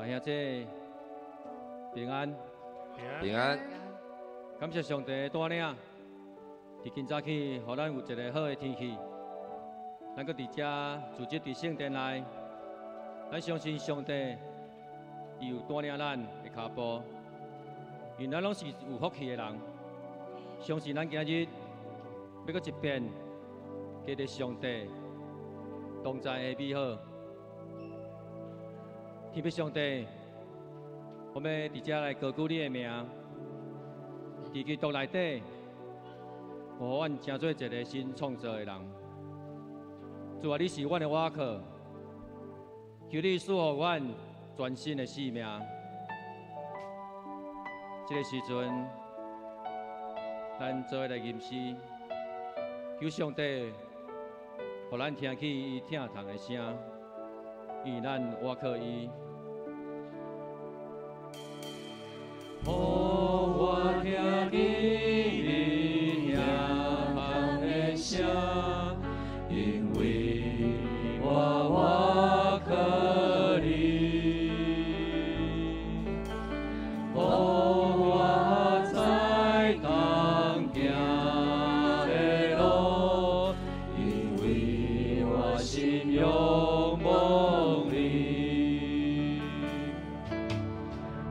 大兄姊平安。平安。感謝上帝的帶領，佇今早起，予咱有一个好的天氣，咱閣佇遮聚集佇聖殿內。咱相信上帝，伊有帶領咱的跤步，因為咱攏是有福氣的人。相信咱今日欲閣一遍，記得上帝同在的美好。天父上帝，我欲佇遮來高舉你的名，佇基督內底，予阮成做一个新創造的人。主啊，你是阮的倚靠，求你賜予阮全新的生命。這个時陣，咱做伙來吟詩，求上帝，予咱聽起伊疼痛的聲，因為咱倚靠伊。予我聽見你疼痛的聲，因為我倚靠你。予我知當行的路，因為我心仰望你。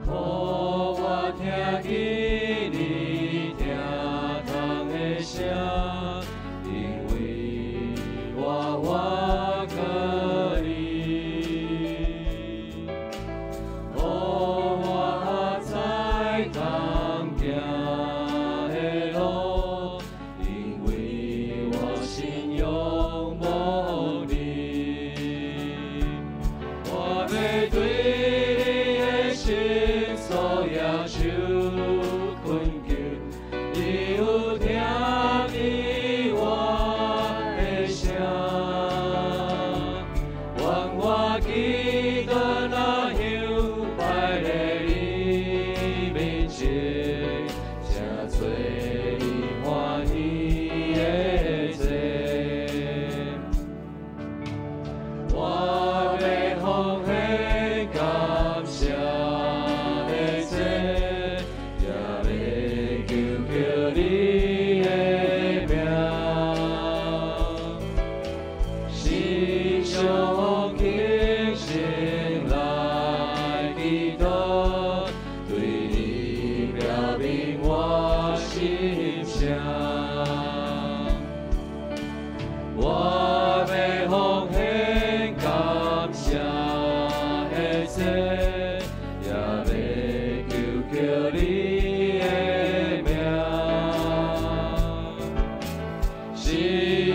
予我聽見你疼痛的聲，因為我倚靠你。予我知當行的路，因為我心仰望你。我欲對你的聖所舉手懇求，你有聽見我的聲。願我祈禱若香擺佇你面前，成做你歡喜的祭。我欲奉獻感謝的祭，也欲求叫你的名。時常傾心來祈禱，對你表明我心聲。我欲奉獻感謝的祭，也欲求叫你的名。時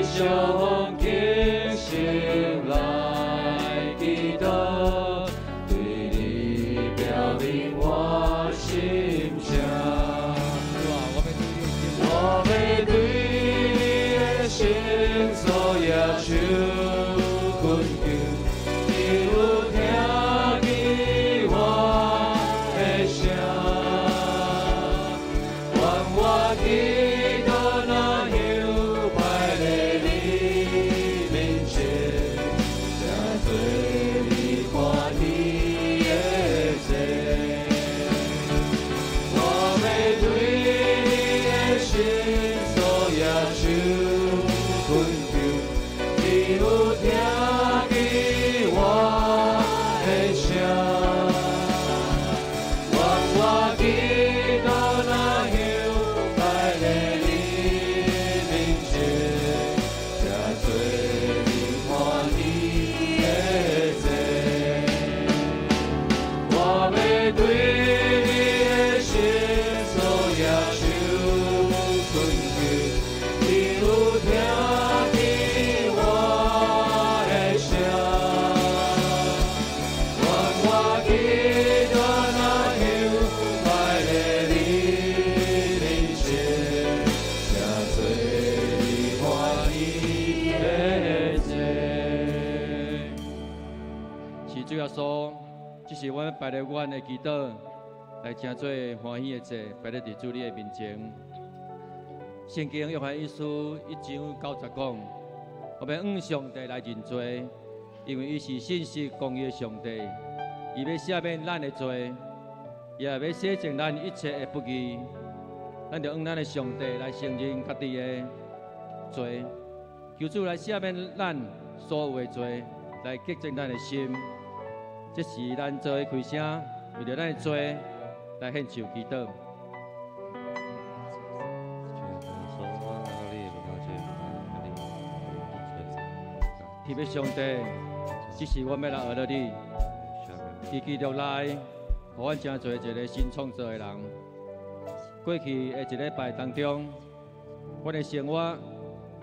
常傾心來祈禱，對你表明我心聲。我欲對你的聖所舉手懇求，你有聽見我的聲。願我祈禱若香擺佇你面前，成做你歡喜的祭。我欲對你的聖所舉手懇求，你有聽見我的聲。願我祈禱若香擺佇你面前，成做你歡喜的祭。我欲對你的聖所舉手懇求，你有聽見我的聲。願我祈禱若香擺佇你面前，成做你歡喜的祭。是主耶穌，這是阮擺佇阮的祈禱，來成做歡喜的祭，擺佇佇主你的面前。聖經約翰一書1章9節講：我欲向上帝來認罪，因為伊是信實公義的上帝，伊欲赦免咱的罪，也欲洗淨咱一切的不義。咱就向咱的上帝來承認家己的罪，求主來赦免咱所有的罪，來潔淨咱的心。這時咱做伙開聲，為著咱的罪來獻上祈禱。天父上帝，這時我欲來學著你，佇基督內，予阮成做一个新創造的人。過去的一禮拜當中，阮的生活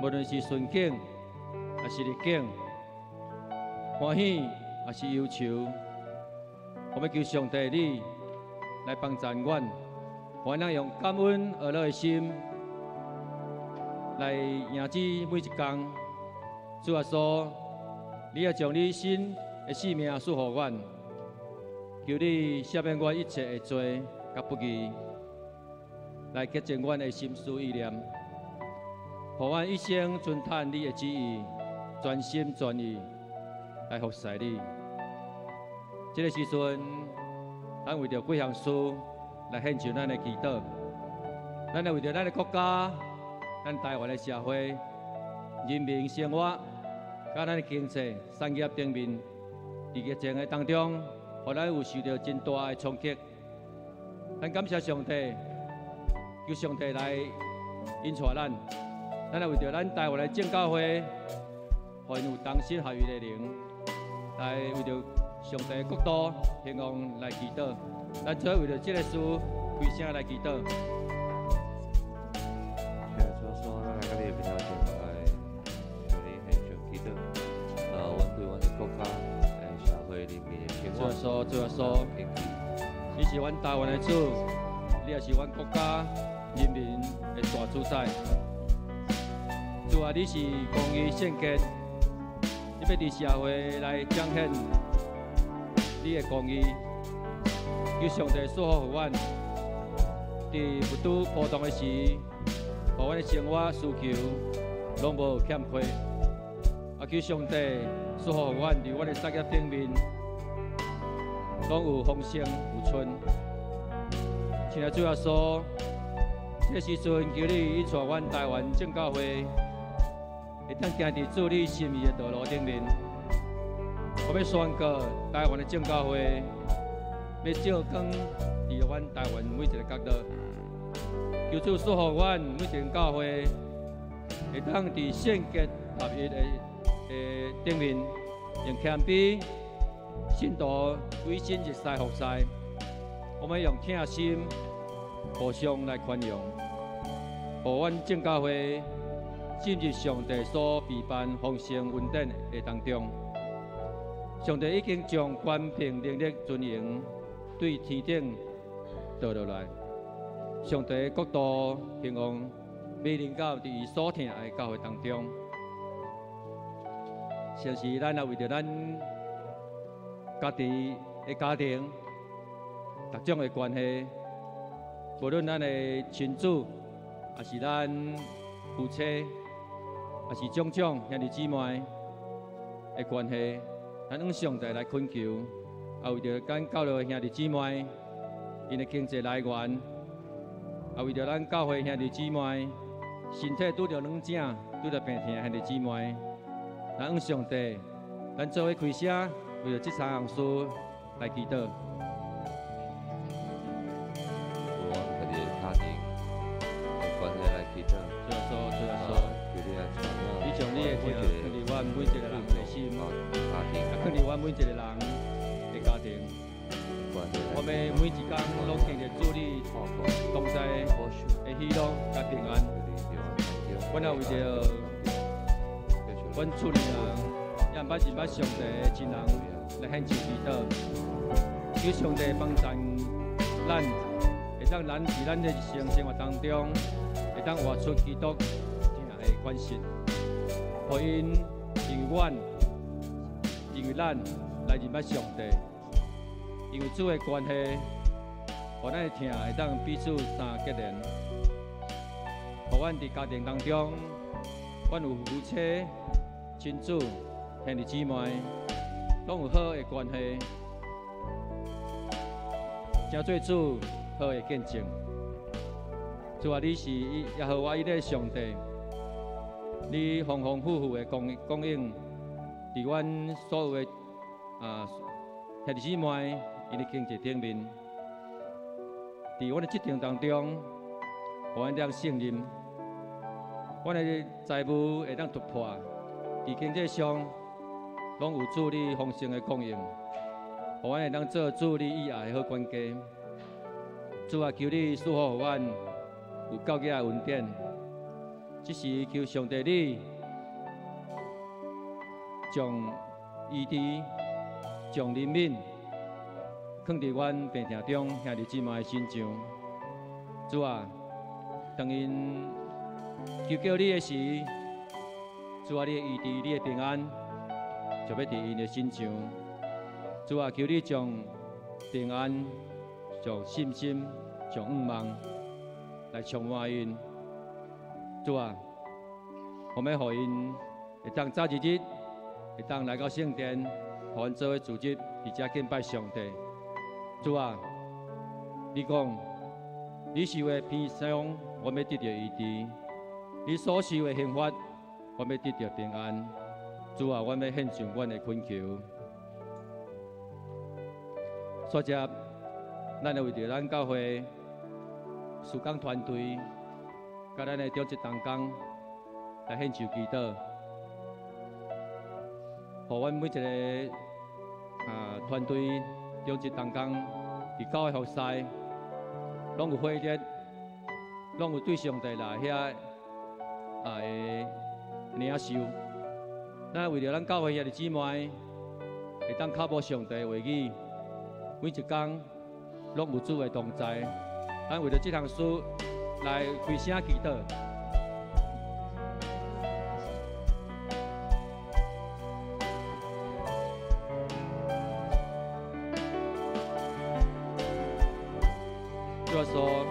無論是順境，抑是逆境，歡喜抑是憂愁，我欲求上帝你來幫贊阮，予阮用感恩樂的心來迎接每一工。主耶穌，你也將你新的生命賜予阮，求你赦免阮一切的罪佮不義，來潔淨阮的心思意念，予阮一生遵趁你的旨意，全心全意來服侍你。這个時陣，咱為著幾項事來獻上咱的祈禱，咱來為著咱的國家、咱台灣的社會、人民生活，佮咱的經濟、產業頂面，佇疫情的當中，予咱有受著真大的衝擊。咱感謝上帝，求上帝來引帶咱，咱來為著咱台灣的正教會，予𪜶有同心合意的靈，來為著上帝的國度興旺來祈禱。咱做為著這个事開聲來祈禱。主耶穌，咱來到你的面頭前來，向你獻上祈禱。阮對阮的國家、社會、人民的生活，主耶穌，主耶穌，你是阮台灣的主，你也是阮國家人民的大主宰。主啊，你是公義聖潔，你欲佇社會來彰顯你的公義，求上帝賜福予阮，佇物資波動的時，予阮的生活需求攏無欠缺。啊，求上帝賜福予阮，佇阮的產業頂面，攏有豐盛有春。親愛主耶穌，這个時陣求你引帶阮台灣正教會，會當行佇主你心意的道路頂面。我欲宣告台灣的正教會，欲照光佇阮台灣每一个角落。求主賜福阮每一間教會，會當佇聖潔合一的頂面，用謙卑、信徒委身日侍服侍。我們用疼心互相來寬容，予阮正教會進入上帝所備辦豐盛恩典的當中。上帝已經將權柄、能力、尊榮對天頂倒落來。上帝的國度興旺，欲臨到佇伊所疼愛的教會當中。同時，咱也為著咱家己的家庭、各種的關係，無論咱的親子，抑是咱夫妻，抑是種種兄弟姊妹的關係，咱向上帝來懇求，也為著咱教內的兄弟姊妹，𪜶的經濟來源，也為著咱教會兄弟姊妹，身體拄著軟症、拄著病痛的兄弟姊妹，咱向上帝，咱做伙開聲，為著這三項事來祈禱。為阮家己的家庭的關係來祈禱。主耶穌，主耶穌，求你來帶領你將你的疼囥佇阮每一个人的心，家庭，也囥佇阮每一个人的家庭。我欲每一工攏經歷主你同在的喜樂佮平安。阮也為著阮厝裡人，也毋捌認捌上帝的親人來獻上祈禱，求上帝幫贊咱，會當咱佇咱的日常生活當中，會當活出基督疼的款式，予𪜶因為阮，因為咱來認捌上帝，因為主的關係，予咱的疼會當彼此相結連，予阮佇家庭當中，阮有夫妻、親子、兄弟姊妹，攏有好的關係。成做主好的見證。主啊，你是耶和華以勒上帝，你豐豐富富的供應，佇阮所有的兄弟姊妹𪜶的經濟頂面，佇阮的職場當中，予阮當勝任，阮的財務會當突破，佇經濟上攏有主你豐盛的供應，予阮會當做主你以愛的好管家。主啊，求你賜福予阮有教養的恩典，這時求上帝你將醫治、將憐憫，放佇阮病痛中兄弟姊妹的身上。主啊，當𪜶求叫你的時，主啊，你的醫治、你的平安，就欲佇𪜶的身上。主啊，求你將平安、將信心、將向望來充滿𪜶。主啊，我欲予𪜶會當早一日，會當來到聖殿，予阮做伙聚集，佇遮敬拜上帝。主啊，你講，你受的鞭傷，阮欲得著醫治；你所受的刑罰，阮欲得著平安。主啊，阮欲獻上阮的懇求。煞接，咱會為著咱教會事工團隊，佮咱的長執同工來獻上祈禱，予阮每一個團隊長執同工佇教會服侍，攏有火熱，攏有對上帝來遐的領受。咱為著咱教會兄弟姊妹會當靠慕上帝的話語，每一工攏有主的同在。咱為著這項事來開聲祈禱。主耶穌，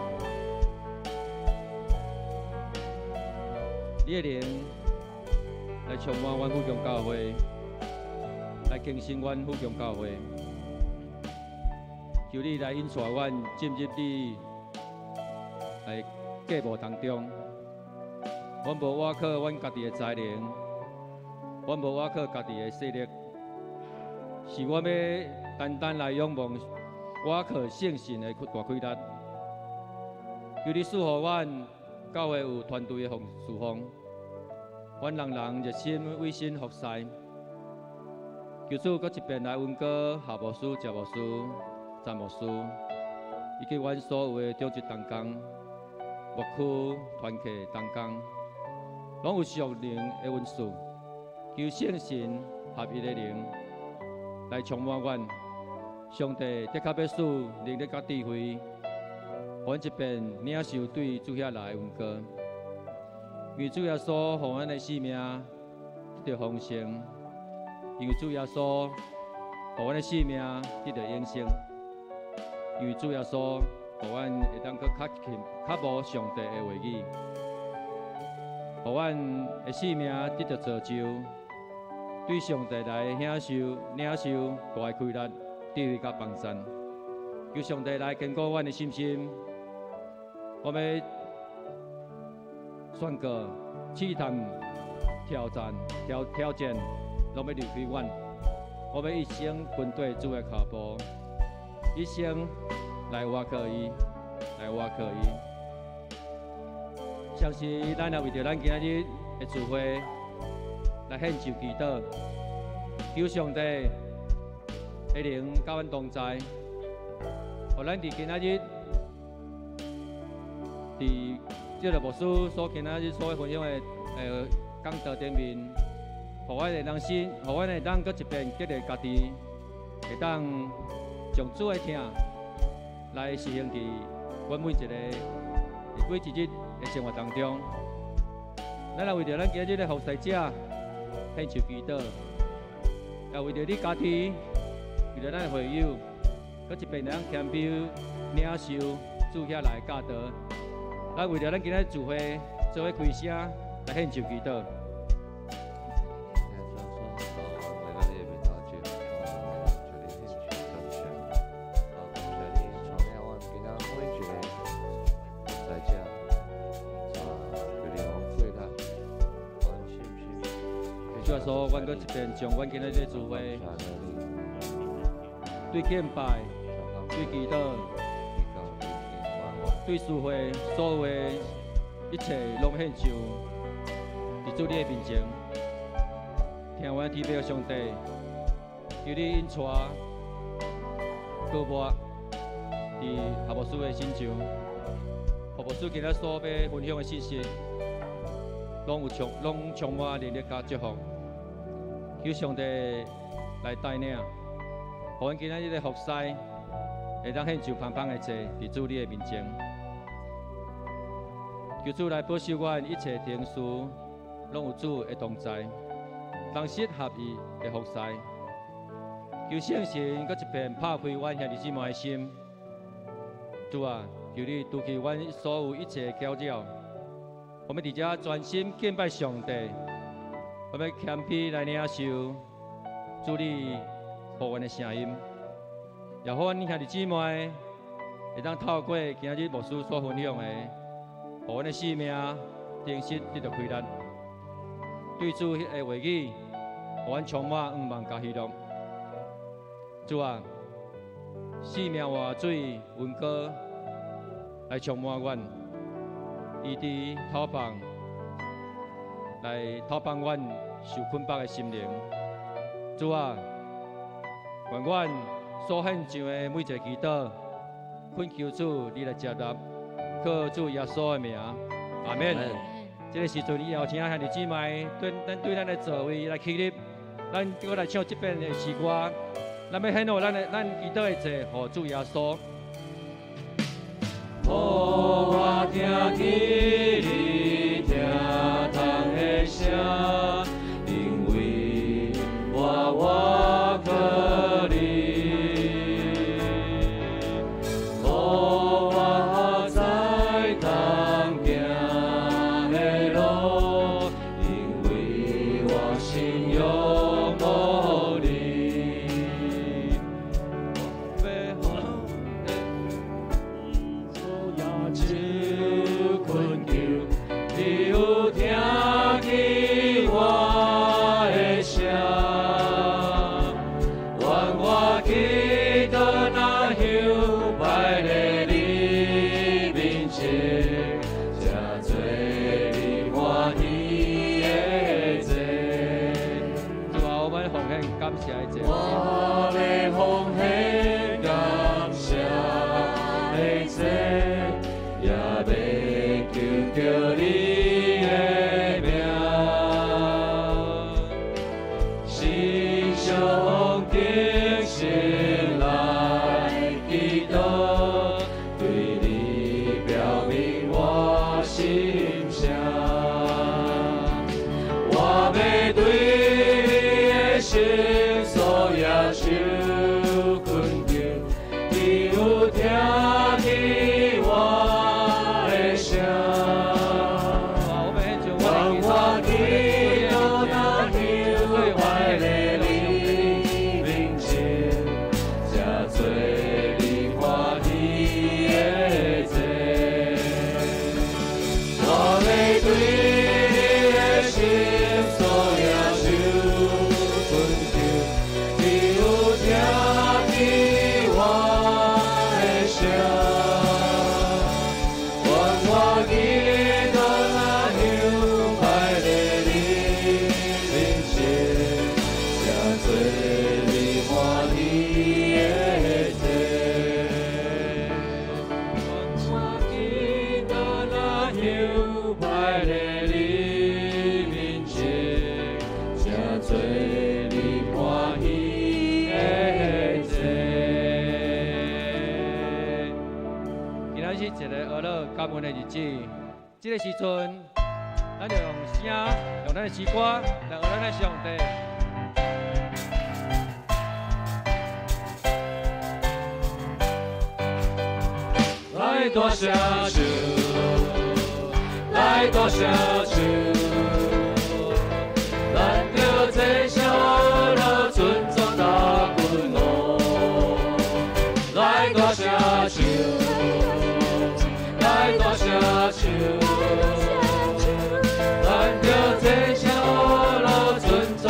你的靈來充滿阮富強教會，來更新阮富強教會。求你來引帶阮進入你來計謀當中。阮無倚靠阮家己的才能，阮無倚靠家己的勢力，是阮欲單單來仰望倚靠聖神的大氣力。求你賜予阮教會有團隊的侍奉，阮人人熱心為神服侍。求主閣一遍來恩膏夏牧師、謝牧師、詹牧師，以及阮所有的長執同工、牧區團契同工，攏有屬靈的恩賜。求聖神合一的靈來充滿阮。上帝的確欲賜能力佮智慧，阮這邊領受對主遐來的恩膏。因為主耶穌予阮的生命得著豐盛，因為主耶穌予阮的生命得著永生，因為主耶穌予阮會當閣較近、較慕上帝的話語，予阮的生命得著造就，對上帝來享受、領受大的快樂、智慧佮幫贊。求上帝來堅固阮的信心，我欲宣告試探、挑戰、挑戰，攏欲離開阮。我欲一生跟綴主的跤步，一生來倚靠伊，來倚靠伊。相信咱也為著咱今仔日的聚會來獻上祈禱，求上帝的靈佮阮同在，予咱佇今仔日，佇這個牧師所今仔日所分享的講道頂面，予阮會當信，予阮會當閣一遍激勵家己，會當將主的疼來實行佇阮每一个每一日的生活當中。咱也為著咱今日的服侍者獻上祈禱，也為著你家己，為著咱的會友，閣一遍會當謙卑領受主遐來的教導。咱為著咱今日聚會做伙開聲來獻上祈禱。來到你的面頭前，求你獻上感謝，感謝你帶領阮主耶穌，阮閣一遍將阮今日這聚會，對敬拜、對祈禱、對聚會所有的一切攏獻上，佇主你的面前。聽阮天父上帝，求你引帶膏抹佇夏牧師的身上，予牧師今日所欲分享的信息，攏充滿能力佮祝福。求上帝來帶領，予阮今仔日的服侍會當獻上芳芳的祭，佇主你的面前。求主來保守阮一切程序，攏有主的同在，同心合意的服侍。求聖神閣一遍拍開阮兄弟姊妹的心。主啊，求你除去阮所有一切的攪擾。我們佇遮專心敬拜上帝，我們謙卑來領受主你予阮的聲音，也予阮兄弟姊妹會當透過今日牧師所分享的，予阮的生命重新得著開力。對主的話語，予阮充滿向望佮喜樂。主啊，生命活水恩膏來充滿阮，醫治透放，來透放阮受捆綁的心靈。主啊，願阮所獻上的每一个祈禱，懇求主你來接納，靠主耶穌的名，阿們。這个時陣，邀請兄弟姊妹對咱對咱的座位來起立，咱閣來唱這遍的詩歌，咱欲獻予咱的咱祈禱的祭，予主耶穌。予我聽見你聽窗的聲，因為我倚靠你。予我知通行的路，因為我信仰無你。我欲向主懇求，你有聽見我的聲，願我祈禱若香擺佇你面前，成做你歡喜的祭。主啊，我們奉獻感謝的祭。我欲奉獻感謝的祭，也欲求著你的名。心上虔誠來祈禱，對你表明我心聲。我欲對你的聖所舉手懇求，你有聽見我的聲。我們獻上願我祈禱若香擺佇你面前，成做你歡喜的祭。我欲對你的聖所舉手懇求，你有聽見我的聲。願我祈禱若香擺佇你面前，成做你歡喜的祭。願我祈禱若香擺佇你面前，成做你歡喜的祭。今仔是一个呵咾感恩的日子，這个時陣，咱就用聲，用咱的詩歌來呵咾咱的上帝。來大聲唱，來大聲唱，咱著齊聲呵咾尊崇大君王。來大聲唱，來大聲唱，咱著齊聲呵咾尊崇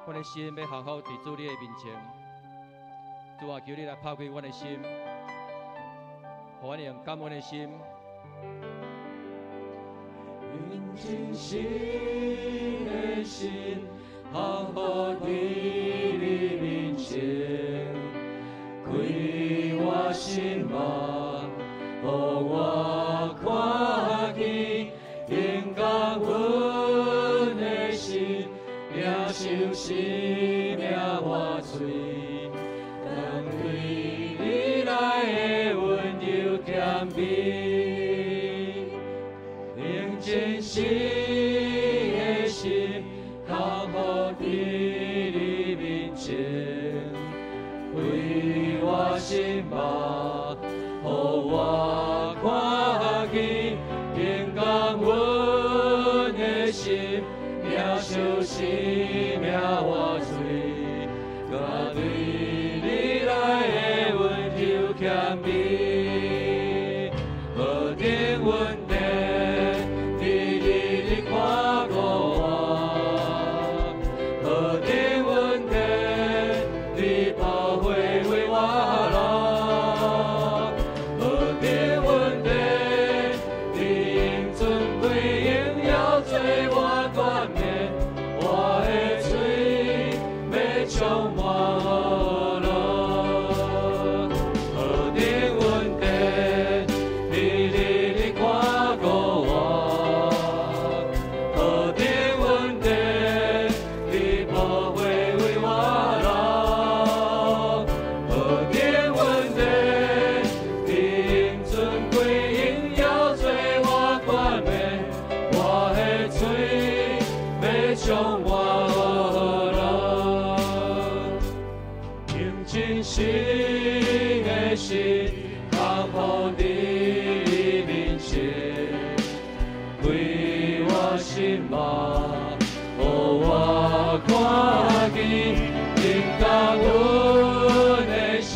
阮的心欲降服佇主你的面前。主啊，求你來拍開阮的心，予阮用感恩的心。用真實的心，降服佇你面前，開我心目，予我看見，用感恩的心，領受生命活水，當對你來的溫柔謙卑，用真實的心，降服佇你面前，開我心目，予我看見，用感恩的心，領受生命活水，佮對你來的溫柔謙卑，何等恩典，你日日看顧我，何等恩典，你寶血為我流，何等恩典，你用尊貴榮耀做我冠冕，我的喙欲充滿樂。何等恩典，你日日看顧我，何等恩典，你寶血為我流，何等恩典，你用尊貴榮耀做我冠冕，我的喙欲充滿樂。用真實的心，降服佇你面前，開我心目，予我看見，用感恩的心，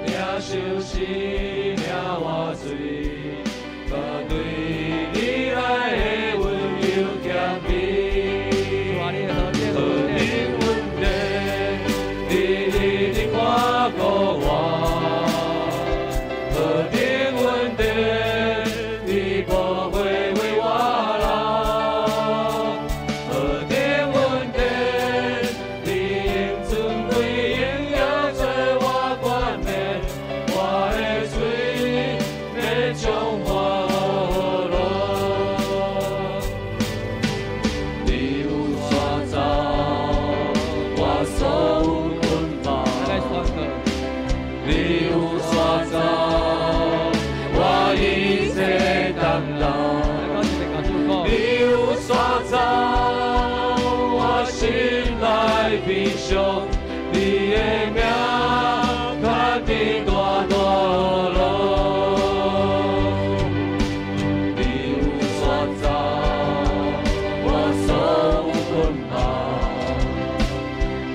領受生命活水，佮對你來的溫柔謙卑。主啊，你的何等何恩等典，恩典，你日日看顧我，何等恩典，你寶血為我流，何等恩典，你用尊貴榮耀做我冠冕，我的喙欲充滿樂。你有帶走我所有捆綁，咱來宣告。你有帶走我一切擔當，來講一個共主講。你有帶走我心內悲傷，你的名較比大大樂。你有帶走我所有捆綁，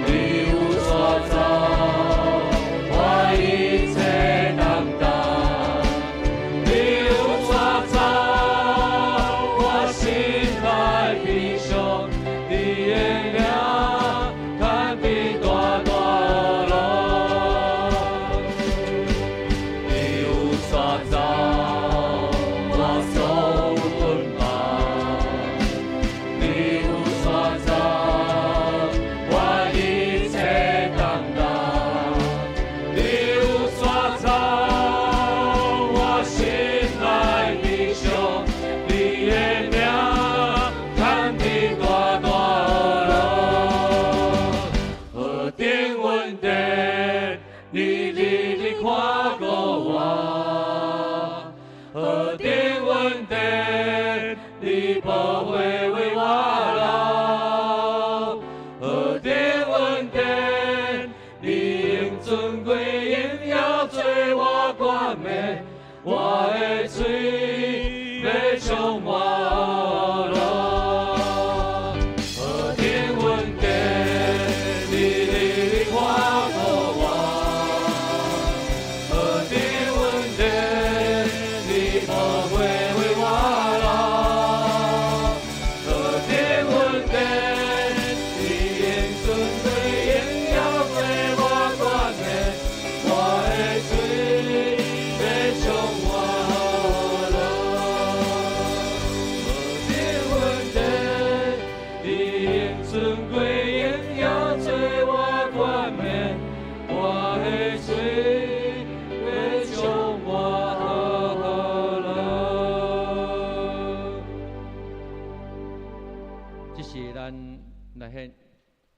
你有帶走我一切擔當，你有帶走我心內悲傷，你的名較比大大樂。你有帶走我所有捆綁，你有帶走我一切擔當，你有帶走我心內悲傷，你的名較比大大樂。何等恩典，你日日看顧我，何等恩典，你寶血為我流，何等恩典，你用尊貴榮耀做我冠冕，我的喙欲充滿樂。何等恩典，你日日看顧我，何等恩典，你寶血為我流，何等恩典，你用尊貴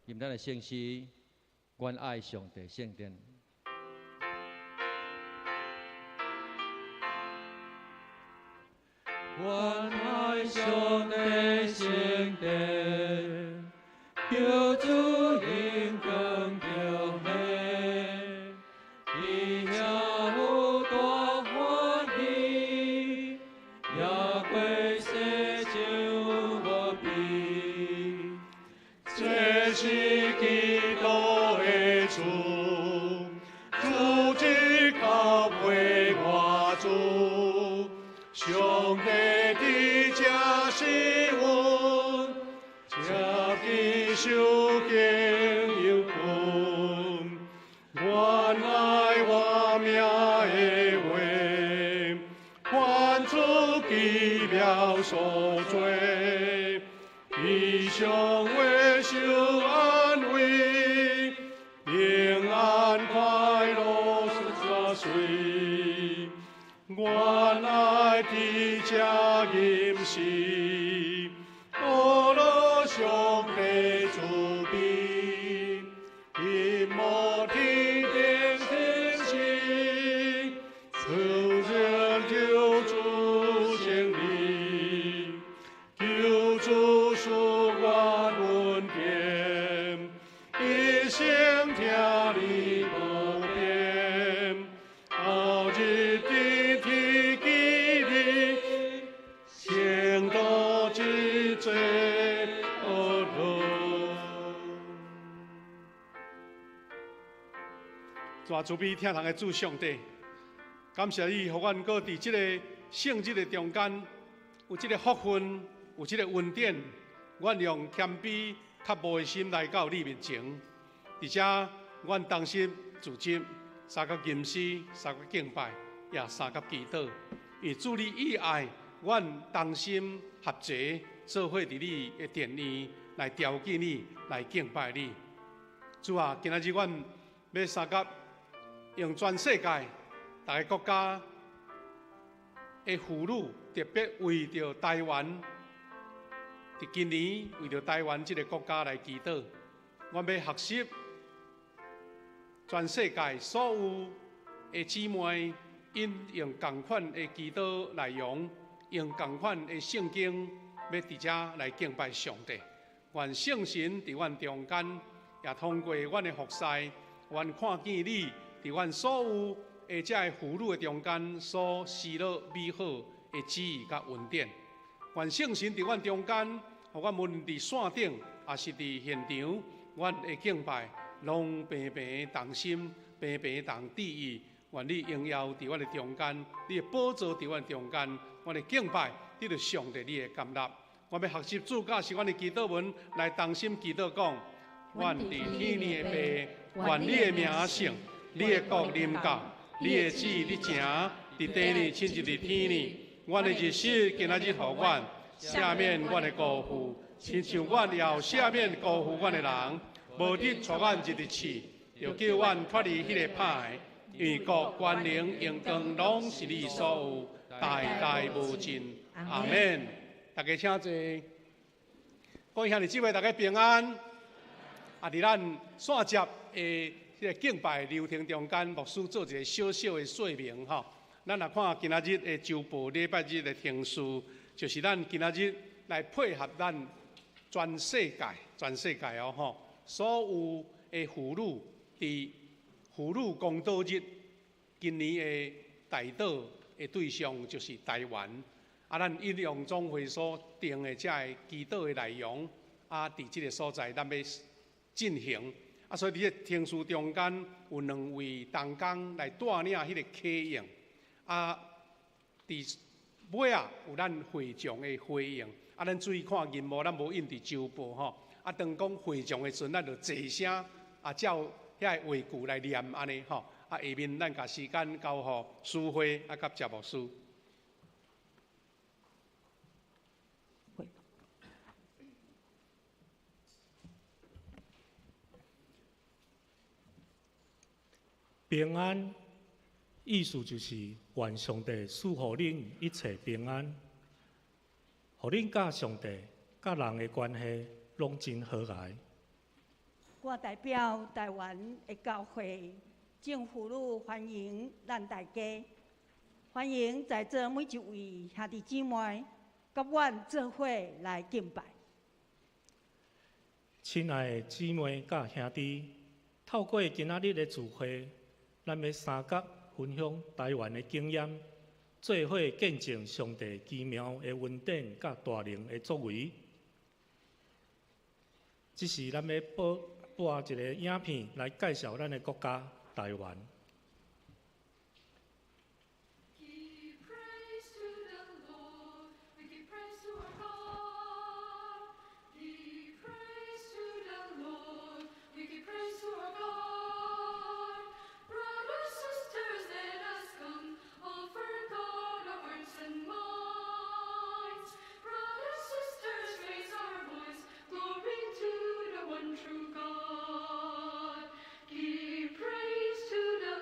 吟咱的聖詩，阮愛上帝聖殿。阮愛上帝聖殿，求主榮光著顯，佇遐有大歡喜，也過世上無比。這是基督的厝，主之教會我主，上帝佇遮是阮，這見受敬有份，原來我命的話，凡出奇妙所做，彼上會受安慰，平安快樂煞水。原來佇遮吟詩，阿羅上帝慈悲，音樂天頂天使，慈善救主勝利，救主賜我恩典，一生聽你不變，後日佇天記你，聖道之最阿羅。大慈悲疼人的主上帝，感謝你，予阮閣佇這個聖日的中間，有這個福分，有這個恩典，阮用謙卑渴慕的心來到你面前。佇遮，阮同心組織三甲吟詩、三甲敬拜，也三甲祈禱。因為主你以愛，阮同心合齊，做伙佇你的殿院來朝見你，來敬拜你。主啊，今仔日阮欲相佮用全世界逐个國家的婦女，特別為著台灣，佇今年為著台灣這个國家來祈禱。阮欲學習全世界所有的姊妹，𪜶用仝款的祈禱內容，用仝款的聖經，欲佇遮來敬拜上帝。願聖神佇阮中間，也通過阮的服侍，阮看見你佇阮所有的這个婦女的中間所施落美好的旨意佮恩典。願聖神佇阮中間，予阮無論佇線頂，抑是佇現場，阮的敬拜攏平平同心，平平同致意。願你榮耀佇阮的中間，你的寶座佇阮中間，阮的敬拜得著上帝你的甘納。我欲學習主教示阮的祈禱文，來同心祈禱講：阮佇天裡的父，願你的名聖，你的國臨到，你的旨意行，佇地裡親像佇天裡。阮的日食今仔日予阮，赦免阮的辜負，親像阮也有赦免辜負阮的人。無得帶阮入去試，著救阮脫離彼个歹的。因為國、權能、榮光，攏是你所有，代代無盡。阿們。大家請坐。各位兄弟姊妹，大家平安。啊，佇咱線接的這个敬拜流程中間，牧師做一个小小的說明吼。咱來看今仔日的週報，禮拜日的程序，就是咱今仔日來配合咱全世界、全世界哦吼，所有的婦女佇婦女公禱日，今年的代禱的對象就是台灣。啊，咱引用總會所定的這个祈禱的內容，啊，佇這个所在，咱欲進行。啊，所以佇這个程序中間有兩位同工來帶領彼个啟應。啊，佇尾仔有咱會眾的回應。啊，咱注意看銀幕，咱無印佇週報吼。啊，當講會眾的時陣，咱就齊聲啊，照遐个話句來念按呢吼。啊，下面咱共時間交予淑慧啊，佮謝牧師。平安，意思就是願上帝賜予恁一切平安，予恁佮上帝、佮人的關係攏真和諧。我代表台灣的教會眾婦女歡迎咱大家，歡迎在座每一位兄弟姊妹，佮阮做伙來敬拜。親愛的姊妹佮兄弟，透過今仔日的聚會，咱欲相佮分享台灣的經驗，做伙見證上帝奇妙的恩典佮大能的作為。這時咱欲播播一个影片來介紹咱的國家台灣。 Give praise to the Lord, we give praise to our God. Give praise to the Lord, we give praise to our God. Brothers, sisters, let us come, offer God our hearts and minds. Brothers, sisters, raise our voice, glory to the one true God. Give praise to the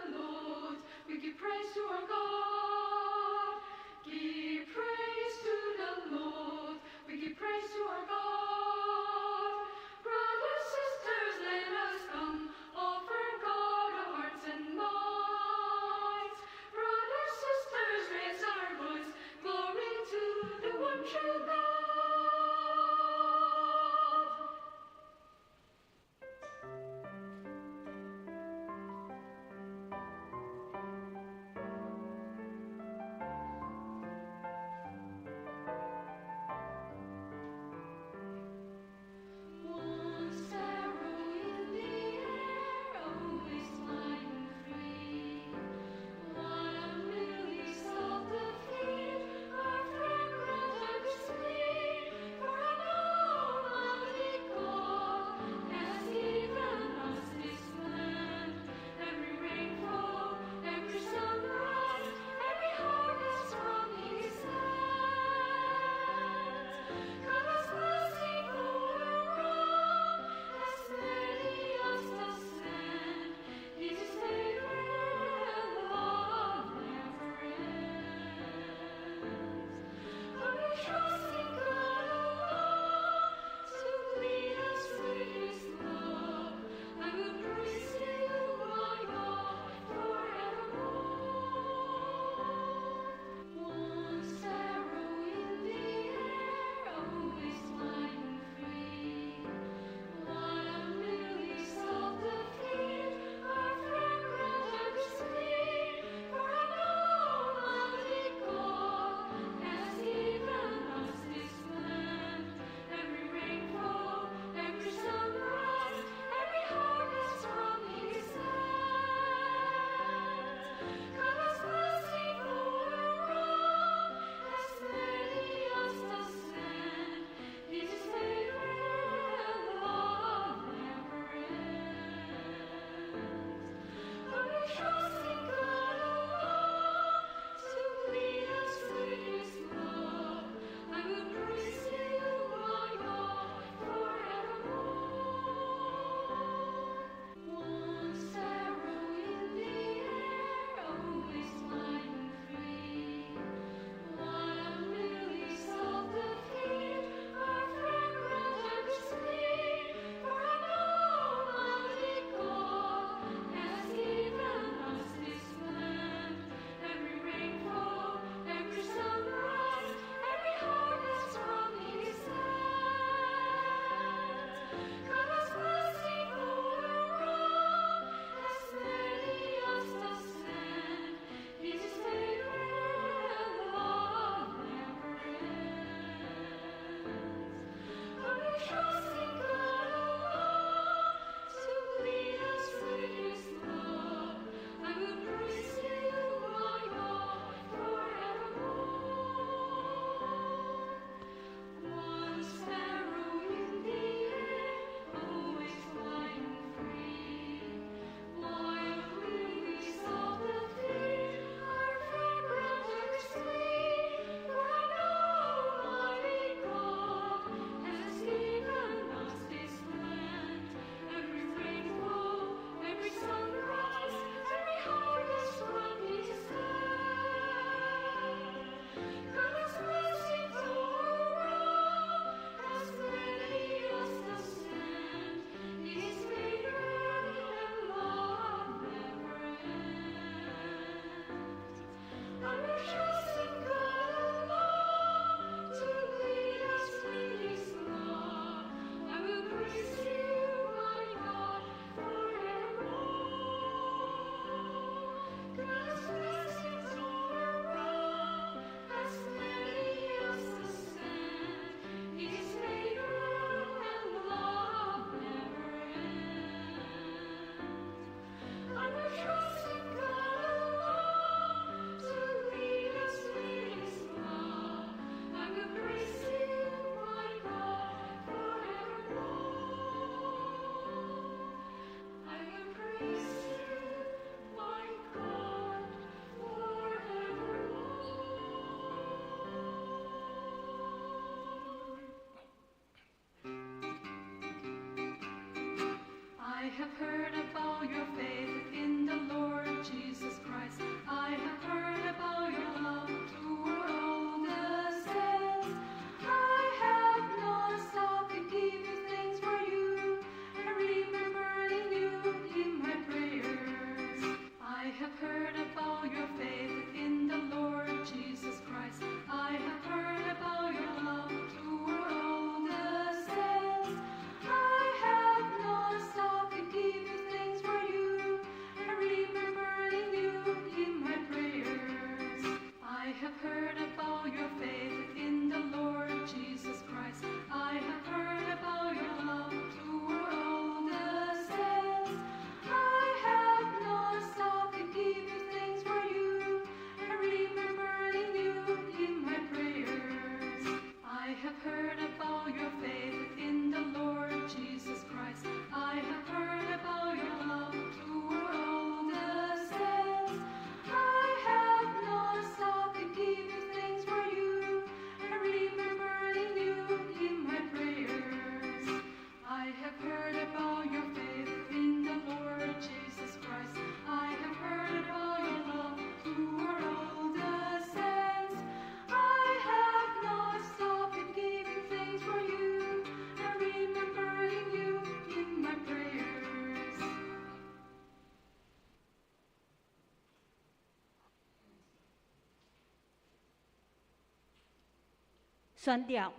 选召。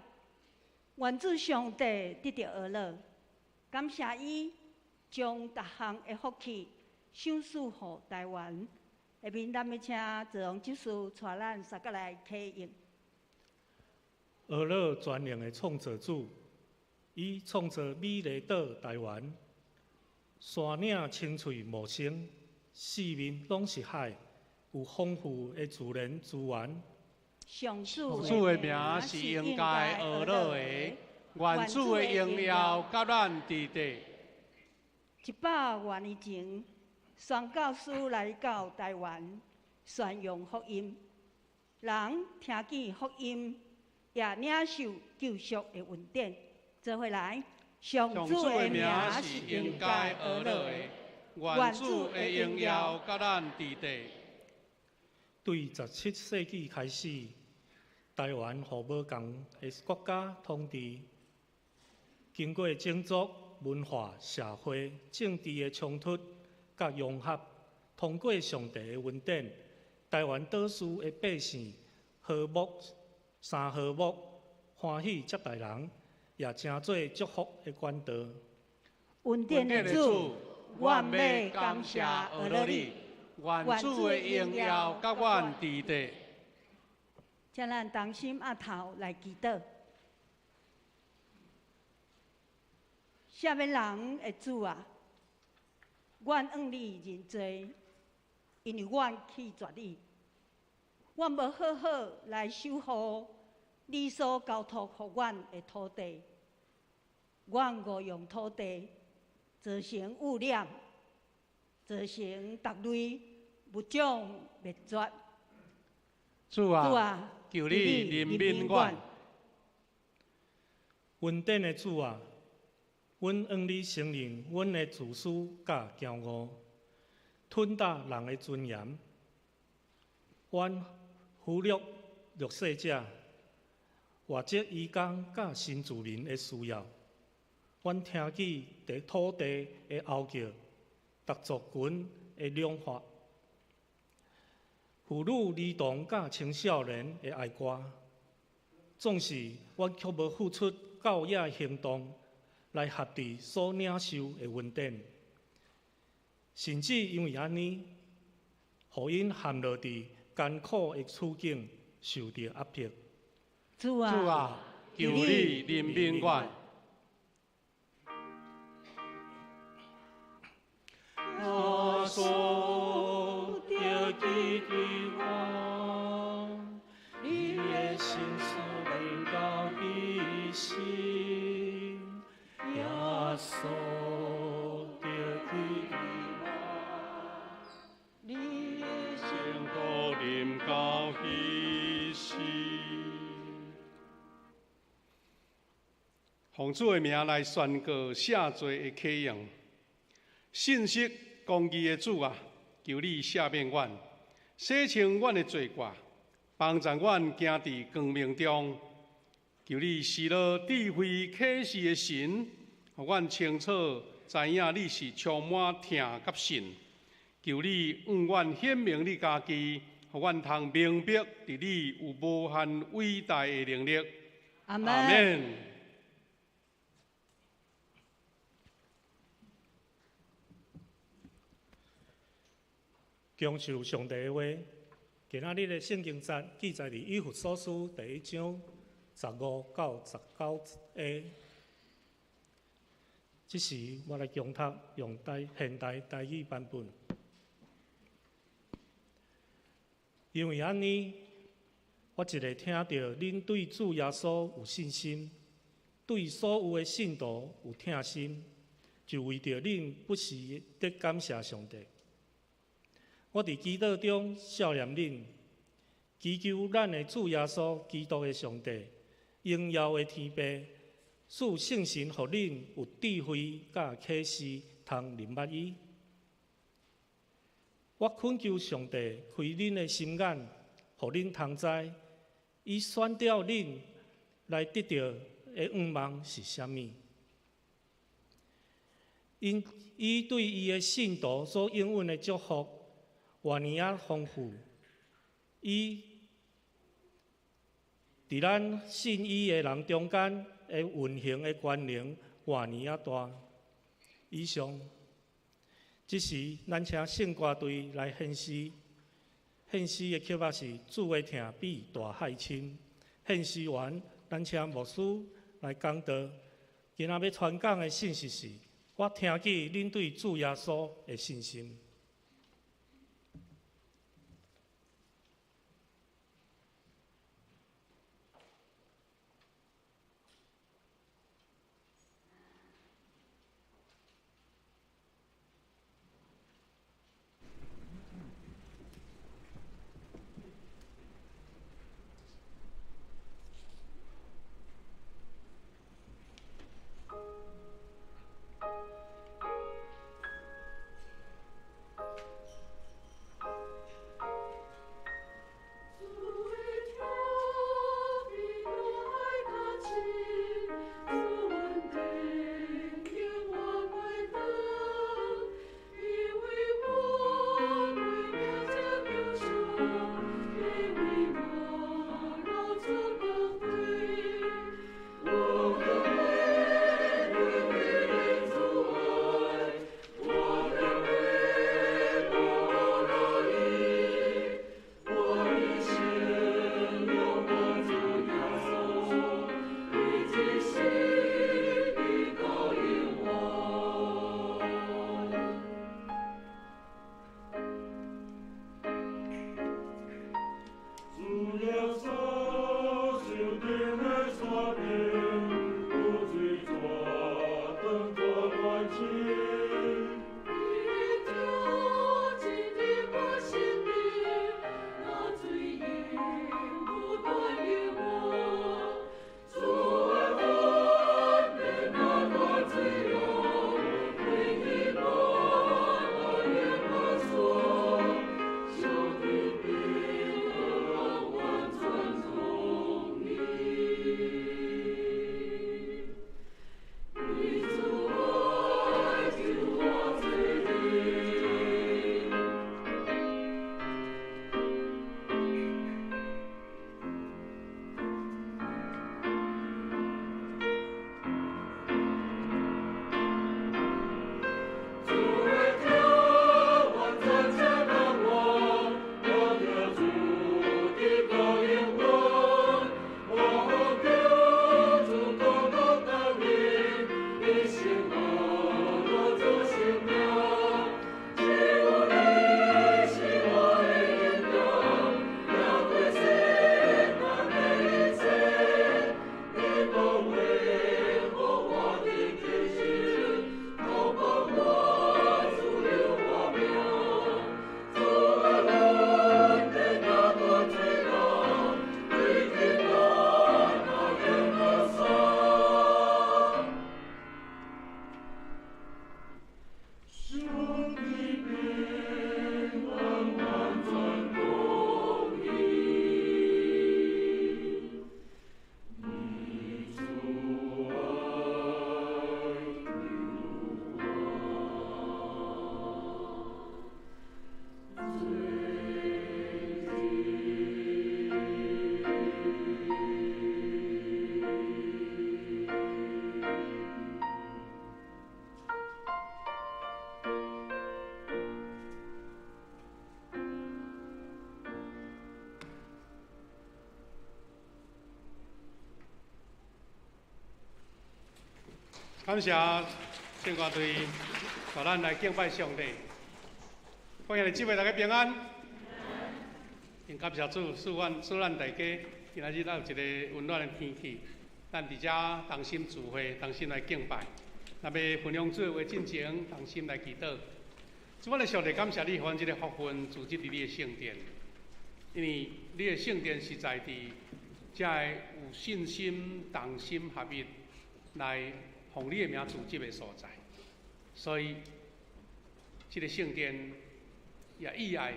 愿主上帝得著呵咾，感谢伊将逐项的福气赏赐予台湾。下面咱欲请泽荣执事带咱三角来启用。呵咾全能的创造主，伊创造美丽岛台湾，山岭青翠茂盛，四面拢是海，有丰富的自然资源。上主主的名是应该呵咾的，愿主的荣耀佮咱伫地。100外年前，宣教师来到台湾，宣扬福音，人听见福音，也领受救赎的恩典。做伙来，上主的名是应该呵咾的，愿主的荣耀佮咱伫地。对17世纪开始，台湾予无仝的国家统治，经过种族、文化、社会、政治的冲突佮融合，通过上帝的恩典，台湾岛屿的百姓和睦三和睦，欢喜接待人，也成做祝福的管道。恩典的主，阮欲感谢呵咾你，愿主的荣耀佮阮伫地。请咱同心徛头来祈祷。赦免人的主啊，阮向你认罪，因为阮弃绝你，阮无好好来守护你所交托予阮的土地，阮误用土地，造成污染，造成逐类物种灭绝。主啊，求你怜悯阮。恩典的主啊，阮向你承认阮的自私佮骄傲，吞夺人的尊严。阮忽略弱势者，外籍移工佮新住民的需要。阮听见伫土地的嚎叫，逐族群的嚷喊，妇女、儿童佮青少年的哀歌。总是阮却无付出够额行动来合伫所领受的恩典，甚至因为按呢，予𪜶陷落伫艰苦的处境，受著压迫。主啊，主啊，求你怜悯阮。耶稣著记得我，你的心思临到彼时。耶稣著记得我，你的心阁临到彼时。奉主的名来宣告赦罪的启用。信实公义的主啊，求你赦免阮，洗清阮的罪过，帮助阮行伫光明中。求你施落智慧启示的神，予阮清楚知影你是充满疼佮信。求你向阮显明你家己，予阮通明白伫你有无限伟大的能力。阿门。阿们。享受上帝的话。今仔日的圣经节记载伫以弗所书第1章15到19节。这时我来恭读用台现代台语版本。因为按呢，我一个听著恁对主耶稣有信心，对所有的信徒有疼心，就为著恁不时得感谢上帝。我伫祈祷中想念恁，祈求咱的主耶稣基督的上帝，荣耀的天父，赐圣神予恁有智慧佮启示，通认捌伊。我恳求上帝开恁的心眼，予恁通知，伊选召恁来得著的愿望是啥物。因伊对伊的信徒所应允的祝福，偌尔仔丰富，伊佇咱信伊的人中間的運行的權能，偌爾仔大。以上，這時咱請聖歌隊來獻詩，獻詩的曲目是《主的疼比大海深》。獻詩完，咱請牧師來講道。今仔欲傳講的信息是：我聽見恁對主耶穌的信心。感謝聖歌隊帶咱來敬拜上帝。歡迎弟姊妹大家平安。感謝主，賜咱大家今仔日咱有一个溫暖的天氣，咱佇遮同心聚會，同心來敬拜。若欲分享主的話進前，同心來祈禱。主，我的上帝，感謝你，予阮這个福分組織佇你的聖殿，因為你的聖殿實在佇遮个有信心、同心合一來奉你的名組織的所在，所以這个聖殿也意愛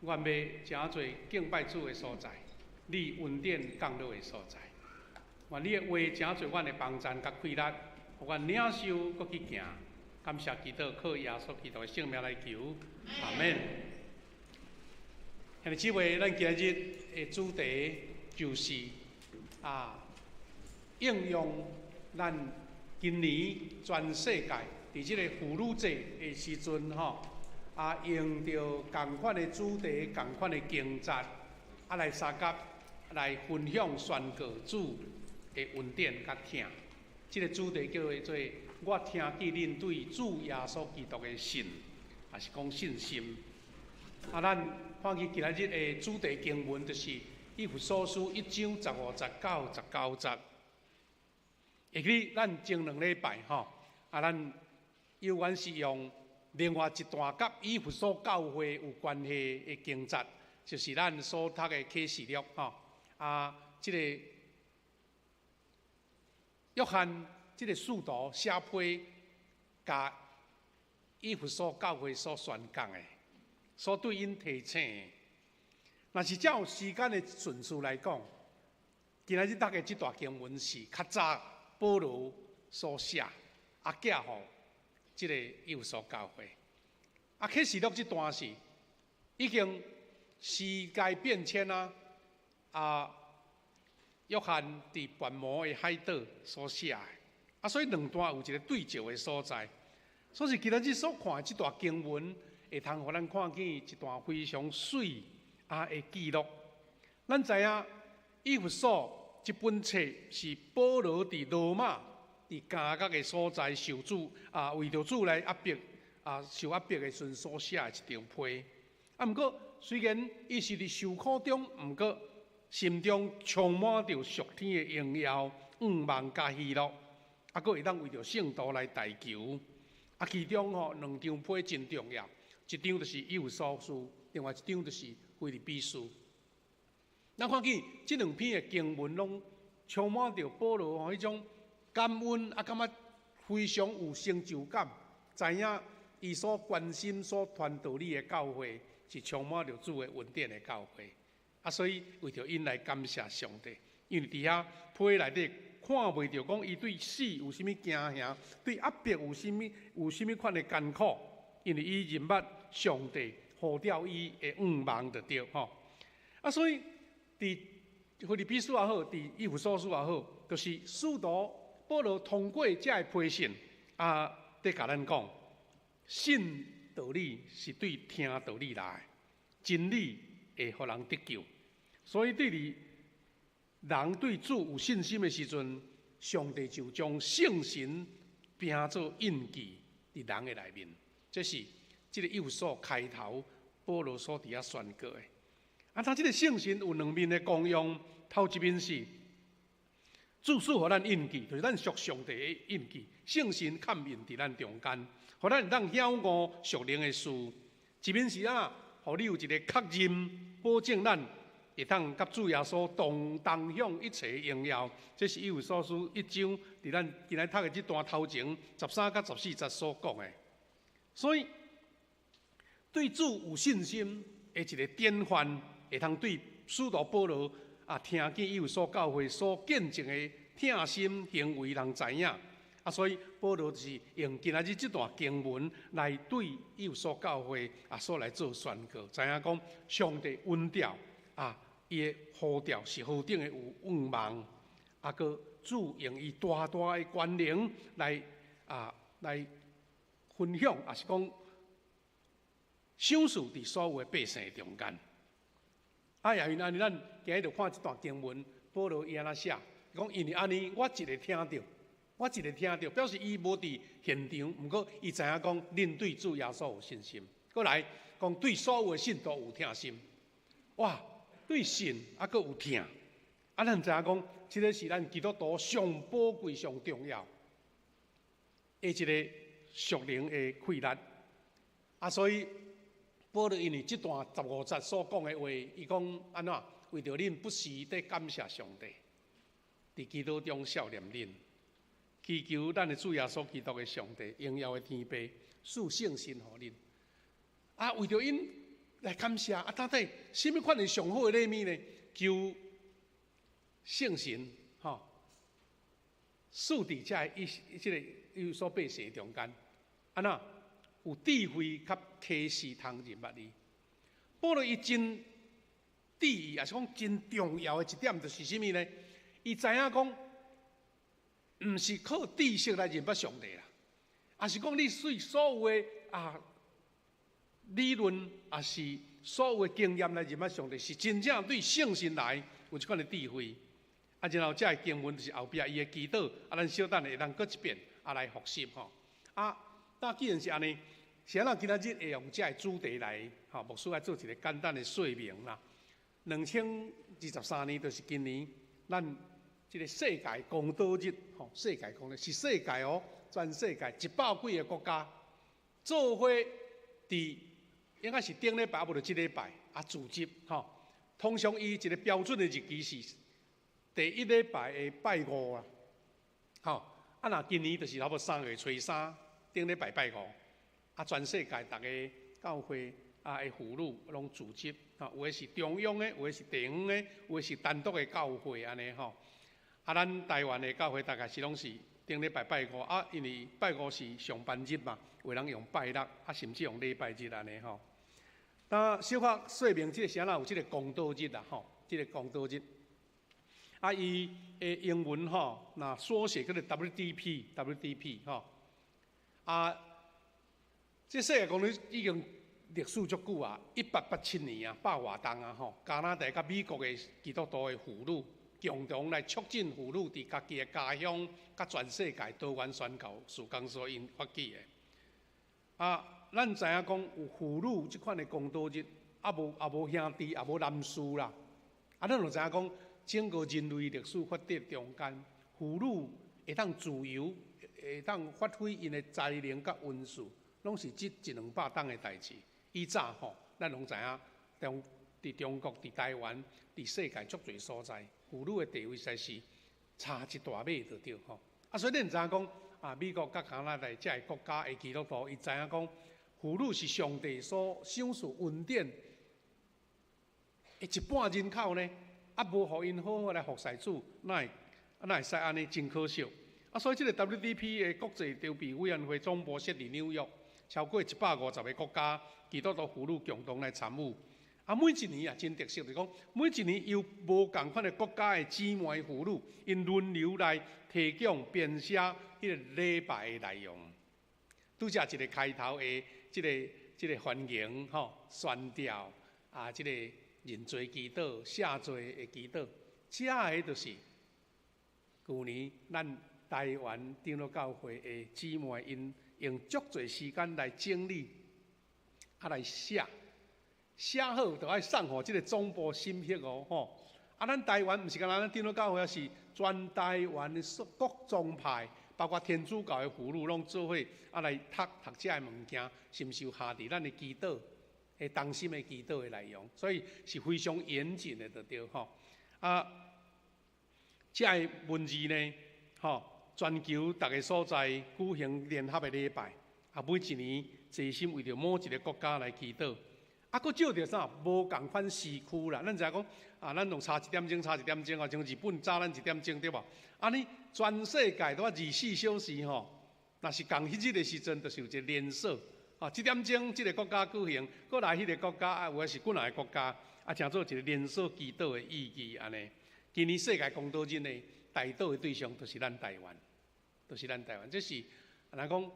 阮欲誠濟敬拜主的所在，你恩典降落的所在。願你的話誠濟阮的幫贊佮氣力，予阮領受閣去行。感謝基督，靠耶穌基督的聖名來求，阿們。兄弟姊妹，咱今日的主題就是應用咱今年全世界佇這个婦女節的時陣吼，用著仝款的主題、仝款的經節，來相佮來分享宣告主的恩典佮疼。這个主題叫做：我聽見恁對主耶穌基督的信，抑是講信心。咱看見今仔日的主題經文，就是以弗所書1章15節到19節。會記咱前兩禮拜吼，咱猶原是用另外一段佮以弗所教會有關係的經節，就是咱所讀的啟示錄吼。這個約翰這個使徒寫批，共以弗所教會所宣講的，所對𪜶提醒的。若是照時間的順序來講，今仔日讀的這段經文是較早保羅所寫，寄予這个以弗所教會。啟示錄這段是已經時界變遷啊，約翰佇拔摩的海島所寫的，所以兩段有一个對照的所在。所以今仔日所看的這段經文，會通予咱看見一段非常媠的記錄。咱知影以弗所這本冊是保羅佇羅馬佇監獄的所在受主為著主來壓迫受壓迫的時陣所寫的一張批。毋過雖然伊是佇受苦中，毋過心中充滿著屬天的榮耀、向望佮喜樂，閣會當為著聖徒來代求。其中吼兩張批真重要，一張就是以弗所書，另外一張就是腓立比書。咱看見這兩篇的經文攏充滿著保羅吼彼種感恩，感覺非常有成就感，知影伊所關心、所傳道理的教會是充滿著主的恩典的教會。所以為著𪜶來感謝上帝，因為佇遐批內底看袂著講伊對死有啥物驚嚇，對壓迫有啥物款的艱苦，因為伊認捌上帝呼召伊的向望就對吼。所以佇腓立比書也好，佇以弗所書也好，就是使徒保羅通過這个批信，佇共咱講，信道理是對聽道理來的，真理會予人得救。所以對你人對主有信心的時陣，上帝就將聖神變做印記佇人的內面。這是這个以弗所開頭保羅所佇遐宣告的。他這个聖神有兩面的功用，頭一面是主賜予咱印記，就是咱屬上帝的印記，聖神崁印佇咱中間，予咱會當曉悟屬靈的事。一面是啊，予你有一个確認，保證咱會當佮主耶穌同同享一切榮耀。這是以弗所書1章，佇咱今仔讀的這段頭前13到14節所講的。所以，對主有信心的一个典範，會通對使徒保羅聽見以弗所教會所見證的疼心行為，人知影。所以保羅就是用今仔日這段經文來對以弗所教會所來做宣告，知影講上帝恩召伊的呼召是何等的有向望，閣主用伊大大的權能來分享，抑是講賞賜佇所有的百姓中間。也因按呢，咱今日就看這段經文，保羅伊按怎寫？講因為按呢，我一个聽著，我一个聽著，表示伊無佇現場，毋過伊知影講，恁對主耶穌有信心。閣來講對所有的信徒有疼心，哇，對信閣有疼。咱知影講，這个是咱基督徒上寶貴、上重要的一个屬靈的氣力。所以保羅因為這段15節所講的話，伊講按怎？為著恁不時佇感謝上帝，佇祈禱中數念恁，祈求咱的主耶穌基督的上帝，榮耀的天父，賜聖神予恁。為著𪜶來感謝，到底啥物款的上好的禮物呢？求聖神吼，賜佇這個以這個以弗所百姓中間，按怎？有智慧佮啟示通認捌伊。保羅伊真注意，抑是講真重要的一點，就是啥物呢？伊知影講，毋是靠知識來認捌上帝啦，抑是講你對所有的理論，抑是所有的經驗來認捌上帝，是真正對聖神來有這款的智慧。然後這个經文就是後壁伊的祈禱，咱小等下會當閣一遍，來複習吼。那既然是按呢，是按怎今仔日會用這个主題來，吼，牧師來做一個簡單的說明啦。2023年就是今年，咱這个世界公禱日，吼，世界公禱是世界哦，全世界一百幾个國家做伙佇應該是頂禮拜，無就這禮拜組織吼。通常伊一個標準的日期是第一禮拜的拜五啦，吼。若今年就是差不多3月初3，頂禮拜拜五，全世界逐个教會的婦女攏組織，吼，有的是中央的，有的是地方的，有的是單獨的教會按呢吼。咱台灣的教會大概是攏是頂禮拜拜五，因為拜五是上班日嘛，有人用拜六，甚至用禮拜日按呢吼。那小可說明這个是按怎有這个公禱日啦，吼，這个公禱日。伊的英文吼，若縮寫叫做 WDP，WDP 吼。這世界公禱已經歷史足久啊，1887年啊，百外冬啊吼，加拿大佮美國的基督徒的婦女共同來促進婦女佇家己的家鄉佮全世界多元宣教事工所𪜶發起的。咱知影講有婦女這款的公禱日，無兄弟，也無男士啦。咱就知影講，整個人類歷史發展中間，婦女會當自由，會當發揮𪜶的才能佮恩賜，攏是這一兩百冬的代誌。以早吼，咱攏知影，佇中國、佇台灣、佇世界足濟所在，婦女的地位實在是差一大碼就對吼。所以恁知影講，美國佮加拿大這个國家的基督徒，伊知影講，婦女是上帝所賞賜恩典的一半人口呢，無予𪜶好好來服侍主，哪會使按呢？真可惜。所以這个 WDP 的國際籌備委員會總部設佇紐約，超過150個國家基督徒婦女共同來參與。每一年啊，真特色，就是講每一年由無仝款的國家的姊妹婦女，𪜶輪流來提供編寫彼个禮拜的內容。拄才一个開頭的這个歡迎吼，宣調這个認罪祈禱、謝罪的祈禱，這个就是舊年咱台灣長老教會的姊妹，𪜶用足濟時間來整理，來寫，寫好就愛送予這个總部審核哦，吼。咱台灣毋是干焦咱長老教會，是全台灣的各宗派，包括天主教的婦女，攏做伙來讀讀這个物件，是毋是有下佇咱的祈禱，的同心的祈禱的內容，所以是非常嚴謹的，就對吼。這个文字呢，吼，全球逐个所在舉行聯合的禮拜，每一年齊心為著某一个國家來祈禱。閣照著啥？無仝款時區啦。咱知影講，咱攏差一點鐘，差一點鐘啊，像日本早咱一點鐘對無？按呢，全世界都24小時吼，若是仝彼日的時陣，就是有一個連鎖。這點鐘這个國家舉行，閣來彼个國家，有的是幾若個國家，成做一個連鎖祈禱的意義按呢。今年世界公禱日呢，代禱的對象就是咱台灣，就是咱台灣。這是按怎講？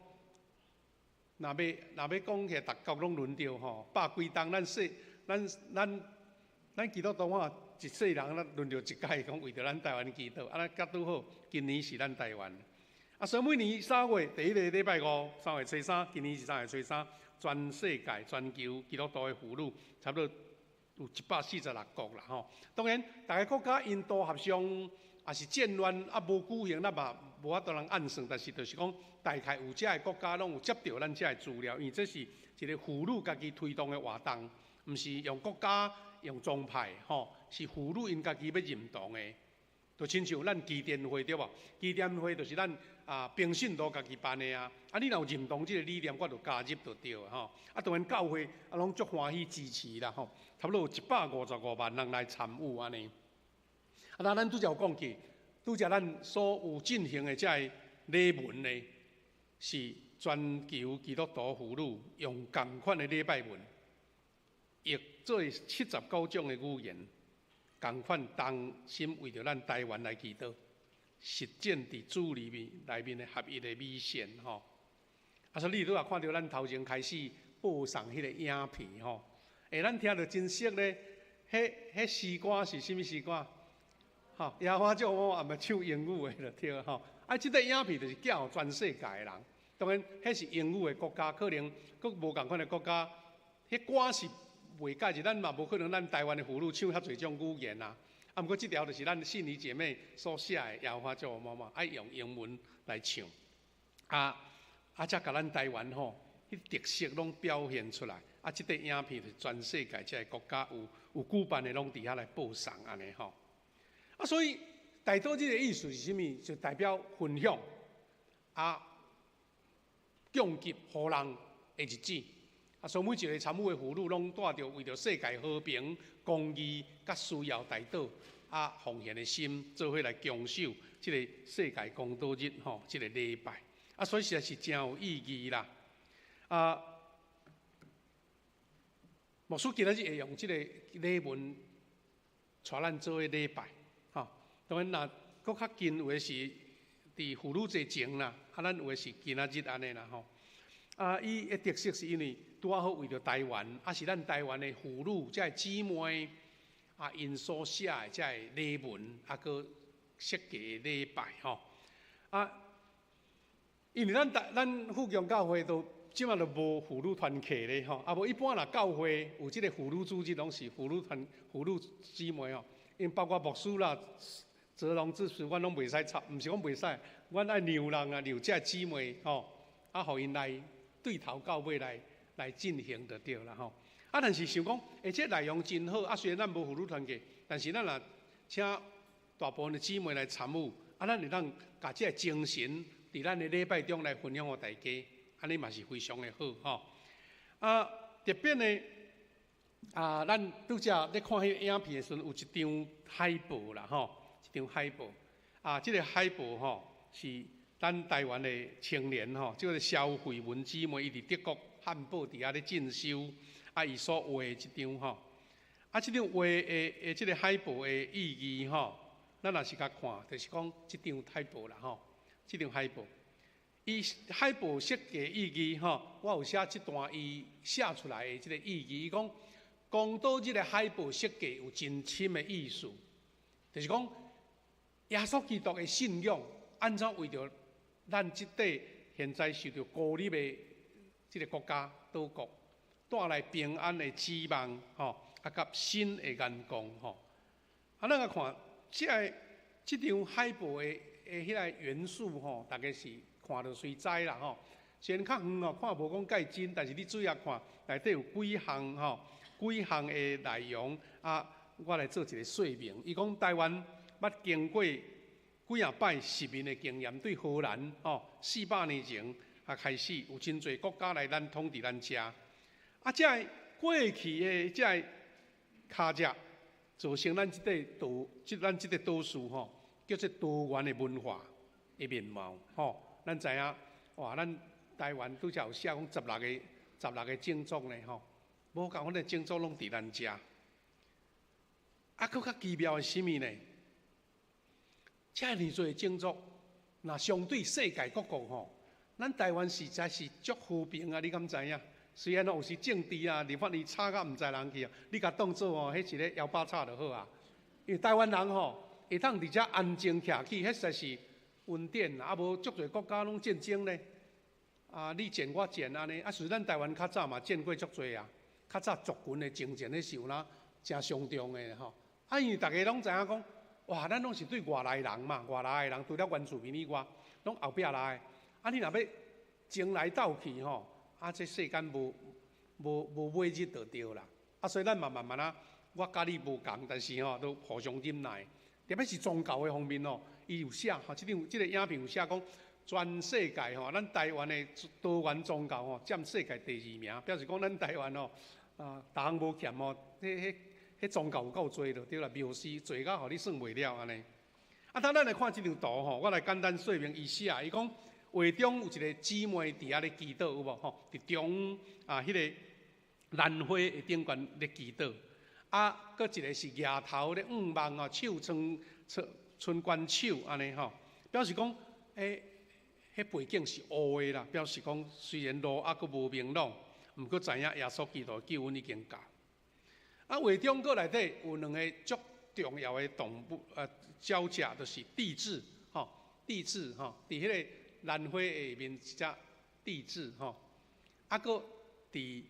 若欲講起來，逐國攏輪著吼，百幾冬，咱世咱咱咱基督徒啊，一世人咱輪著一擺，講為著咱台灣祈禱，咱剛拄好，今年是咱台灣。所以每年三月第一个禮拜五，3月初3，今年是三月初三，全世界全球基督徒的婦女，差不多有146國啦吼。當然，逐个國家𪜶都合上，也是戰亂無舉行，咱嘛無法度通按算，但是就是講，大概有遮个國家攏有接著咱遮个資料，因為這是一個婦女家己推動的活動，毋是用國家用宗派吼，是婦女𪜶家己欲認同的。就親像咱基甸會對無？基甸會就是咱平信徒家己辦的啊。你若有認同這个理念，我就加入就對吼。當然教會攏足歡喜支持啦吼。差不多有155萬人來參與按呢。那咱拄才有講起，拄才咱所有進行的這个禮文呢，是全球基督徒婦女用仝款的禮拜文，譯做79種的語言。仝款同心為著咱台灣來祈禱，實踐佇主裡面內面的合一的美善吼。啊，所以你拄仔看著咱頭前開始播送彼个影片吼，欸，咱聽著真熟咧，彼詩歌是啥物詩歌？吼，耶和華祝福我，也嘛唱英語的就對吼。啊，這個影片就是寄予全世界的人。當然，彼是英語的國家，可能閣無仝款的國家，彼歌是袂解釋，咱嘛無可能咱台灣的婦女唱遐濟種語言啊。啊，毋過這條就是咱信儀姐妹所寫的《耶和華祝福我》嘛，愛用英文來唱。啊啊，才共咱台灣吼，彼特色攏表現出來。啊，這個影片就是全世界這个國家有舉辦的，攏佇遐來播送按呢吼。啊，所以代禱日的意思是啥物？就代表分享啊，供給予人的日子。啊，所以每一个參與的婦女，攏帶著為著世界和平、公義，佮需要代禱啊，奉獻的心，做伙來共守這个世界公禱日吼，這个禮拜。啊，所以實在是誠有意義啦。啊，牧師今仔日會用這个禮文帶咱做伙禮拜。當然，若閣較近有的是佇婦女節前啦，啊，咱有的是今仔日按呢啦吼。啊，伊的特色是因為拄仔好為著台灣，啊是咱台灣的婦女這个姊妹啊，𪜶所寫的這个禮文，啊，閣設計的禮拜吼。啊，因為咱台咱富強教會都這馬都無婦女團契咧吼，啊無一般若教會有這个婦女組織，攏是婦女團婦女姊妹吼，因包括牧師啦。澤龍執事，阮攏袂使插，毋是講袂使，阮愛讓人啊，讓這个姊妹吼，啊，予𪜶來對頭到尾來進行就對啦吼。啊，但是想講，欸，這內容真好，啊，雖然咱無婦女團契，但是咱若請大部分的姊妹來參與，啊，咱會當共這个精神佇咱的禮拜中來分享予大家，按呢嘛是非常的好吼。啊，特別呢，啊，咱拄才咧看彼个影片的時陣，有一張海報啦吼。一張海報，啊，這个海報吼是咱台灣的青年吼，這个蕭慧文姊妹，伊佇德國漢堡佇遐咧進修，啊，伊所畫的這張吼，啊，這張畫的這个海報的意義吼，咱若是共看，就是講這張海報啦吼，這張海報，伊海報設計意義吼，我有寫這段伊寫出來的這个意義，伊講公禱日的海報設計有真深的意思，就是講。耶穌基督的信仰，按怎為著咱這塊現在受著孤立的這个國家島國，帶來平安的指望，吼，啊，佮新的眼光，吼。啊，咱來看這个這張海報的彼个元素，吼，大家是看著隨知啦，吼。雖然較遠哦，看無講蓋真，但是你注意看，內底有幾項吼，幾項的內容啊，我來做一个說明。伊講台灣捌經過幾仔擺殖民的經驗，對荷蘭吼400年前啊開始有真濟國家來咱統治咱遮，啊，這个過去的這个跤跡，造成咱這塊島，這咱這个島嶼吼，叫做多元的文化的面貌吼。咱知影，哇，咱台灣拄才有寫講十六个種族呢吼，無仝款的種族攏佇咱遮。啊，閣較奇妙的是啥物呢？遮爾濟種族，若相對世界各國吼，咱台灣實在是足和平啊！你敢知影？雖然有時政治啊、立法院吵甲毋知人去啊，你共當做吼，彼一个枵饱吵就好啊。因為台灣人吼，會當佇遮安靜徛起，彼實在是恩典啊！無足濟國家攏戰爭咧，啊，你戰我戰按呢。啊，雖然咱台灣較早嘛戰過足濟啊，較早族群的爭戰彼是有哪誠傷重的吼。啊，因為逐家攏知影講。哇！咱攏是對外來人嘛，外來的人除了原住民以外，攏後壁來的。啊，你若欲爭來鬥去吼，啊，這世間無尾日就對啦。啊，所以咱嘛慢慢啊，我佮你無仝，但是吼都互相忍耐。特別是宗教的方面吼，伊有寫吼，這張這个影片有寫講，全世界吼，咱台灣的多元宗教吼，佔世界第二名，表示講咱台灣吼，啊，逐項無欠吼，彼宗教有夠濟就對啦，廟寺濟到予你算袂了按呢。啊，當咱來看這張圖吼，我來簡單說明伊寫，伊講畫中有一个姊妹佇遐咧祈禱，有無吼？佇中啊，彼个蘭花的頂懸咧祈禱。啊，啊，閣一个是額頭咧向望吼，手撑春春官手按呢吼，表示講，彼背景是烏的啦，表示講雖然路猶閣無明朗，毋過知影耶穌基督的救恩已經到。啊，畫中閣內底有兩个足重要的動物，鳥隻，就是帝雉，吼，帝雉吼，佇彼个蘭花下面一隻帝雉吼，啊，閣佇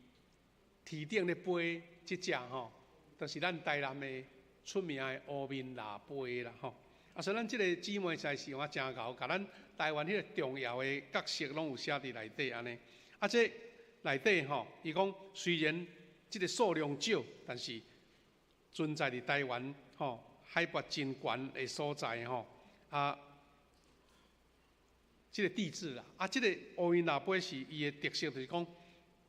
天頂咧飛這隻吼，就是咱台南的出名的烏面蜊飛啦吼。啊，所以咱這个姊妹實在是用啊誠𠢕，共咱台灣彼个重要的角色攏有寫佇內底按呢。啊，這內底吼，伊講雖然這个數量少，但是存在佇台灣吼海拔真懸的所在吼，啊，這个帝雉啦，啊，這个烏面蜊飛是伊的特色，就是講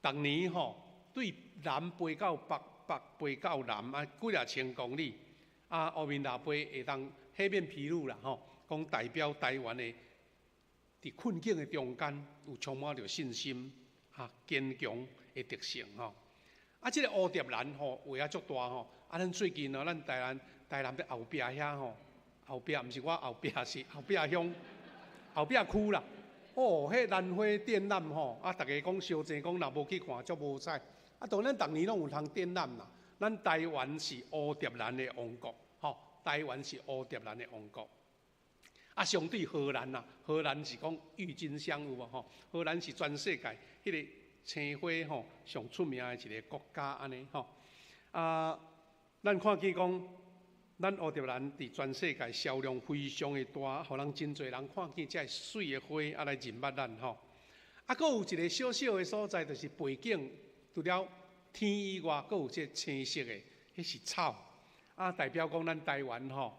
逐年吼對南飛到北，北飛到南啊，幾若千公里，啊，烏面蜊飛會當黑面琵鷺啦吼，講代表台灣的佇困境的中間有充滿著信心啊，堅強的特性吼。啊，這个蝴蝶蘭吼畫啊足大吼，啊，咱最近哦，咱台南台南的後壁遐吼，後壁毋是我後壁，是後壁鄉後壁區啦。哦，彼蘭花展覽吼，啊，逐家講相爭講，若無去看足無彩。啊，當然逐年攏有通展覽啦。咱台灣是蝴蝶蘭的王國，吼，台灣是蝴蝶蘭的王國。啊，相對荷蘭啦，荷蘭是講鬱金香有無吼？荷蘭是全世界彼个青花吼上出名的一个國家按呢吼。啊，咱看見講，咱蝴蝶蘭佇全世界銷量非常的大，予人真濟人看見這个媠的花啊來認捌咱吼。啊，閣有一个小小的所在，就是背景除了天以外，閣有這个青色的，彼是草，啊，代表講咱台灣吼，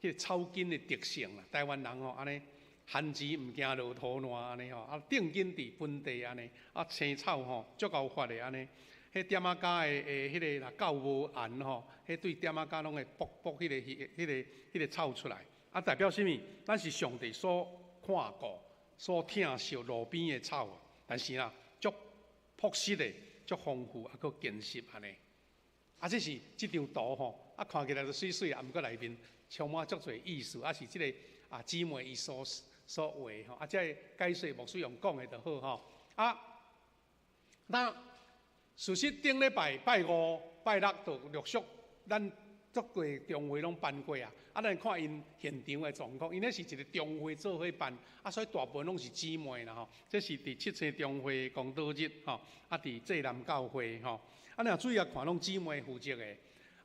彼个草根的特性啦。台灣人吼按呢，番薯毋驚落土爛按呢吼，啊，定根佇本地按呢，啊，青草吼足𠢕發的按呢。彼點仔跤的的彼个若夠無絚吼，彼對點仔跤攏會卜卜彼个彼个彼个草出來。啊，代表啥物？咱是上帝所看顧、所疼惜路邊的草，但是啊，足樸實的、足豐富，啊，閣堅實按呢。啊，這是這張圖吼，啊，看起來就媠媠，啊，毋過內面充滿足濟意思，啊，是這个啊姊妹伊所所畫吼，啊，這个解說牧師用講的就好吼。啊，那事實頂禮拜拜五、拜六就陸續咱足濟中會攏辦過啊。啊，咱看𪜶現場的狀況，𪜶彼是一个中會做伙辦，啊，所以大部分攏是姊妹啦吼。這是佇七星中會公禱日吼，啊，佇濟南教會吼。啊，若主要看攏姊妹負責的。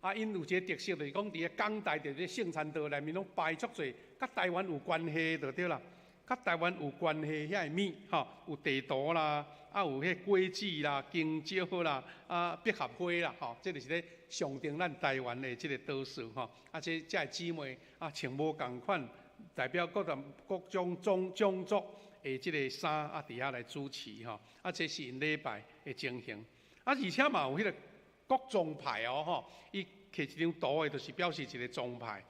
啊，𪜶有一個特色，就是講佇个講台，佇咧聖餐桌內面攏擺足濟，佮台灣有關係就對啦。佮台灣有關係遐个物吼，有地圖啦，啊有彼果子啦、香蕉啦、啊百合花啦，吼，這就是咧象徵咱台灣的這个島嶼吼。啊，這這个姊妹啊穿無仝款，代表各種各種種種族的這个衫啊，佇遐來主持吼。啊，這是𪜶禮拜的情形。啊，而且嘛有彼個各宗派哦，吼，伊摕一張圖的，就是表示一个宗派。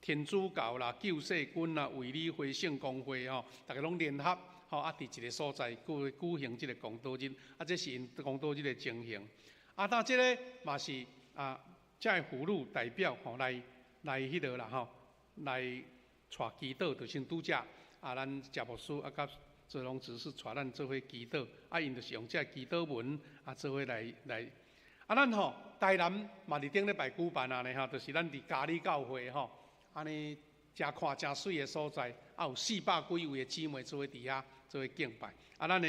天主教啦、救世軍啦、衛理會、聖公會吼，逐家攏聯合吼，啊，佇一个所在舉舉行這个公禱日，啊，這是𪜶公禱日的情形。啊，當這个嘛是啊，這个婦女代表吼來來彼落啦吼，來帶祈禱，就像拄才啊，咱謝牧師啊，佮澤龍執事帶咱做伙祈禱，啊，𪜶就是用這个祈禱文啊，做伙來來。啊，咱吼台南嘛佇頂禮拜舉辦啊呢吼，就是咱佇嘉里教會吼。按呢，誠看誠媠的所在，啊有400幾位的姊妹做伙佇遐做伙敬拜。啊，咱的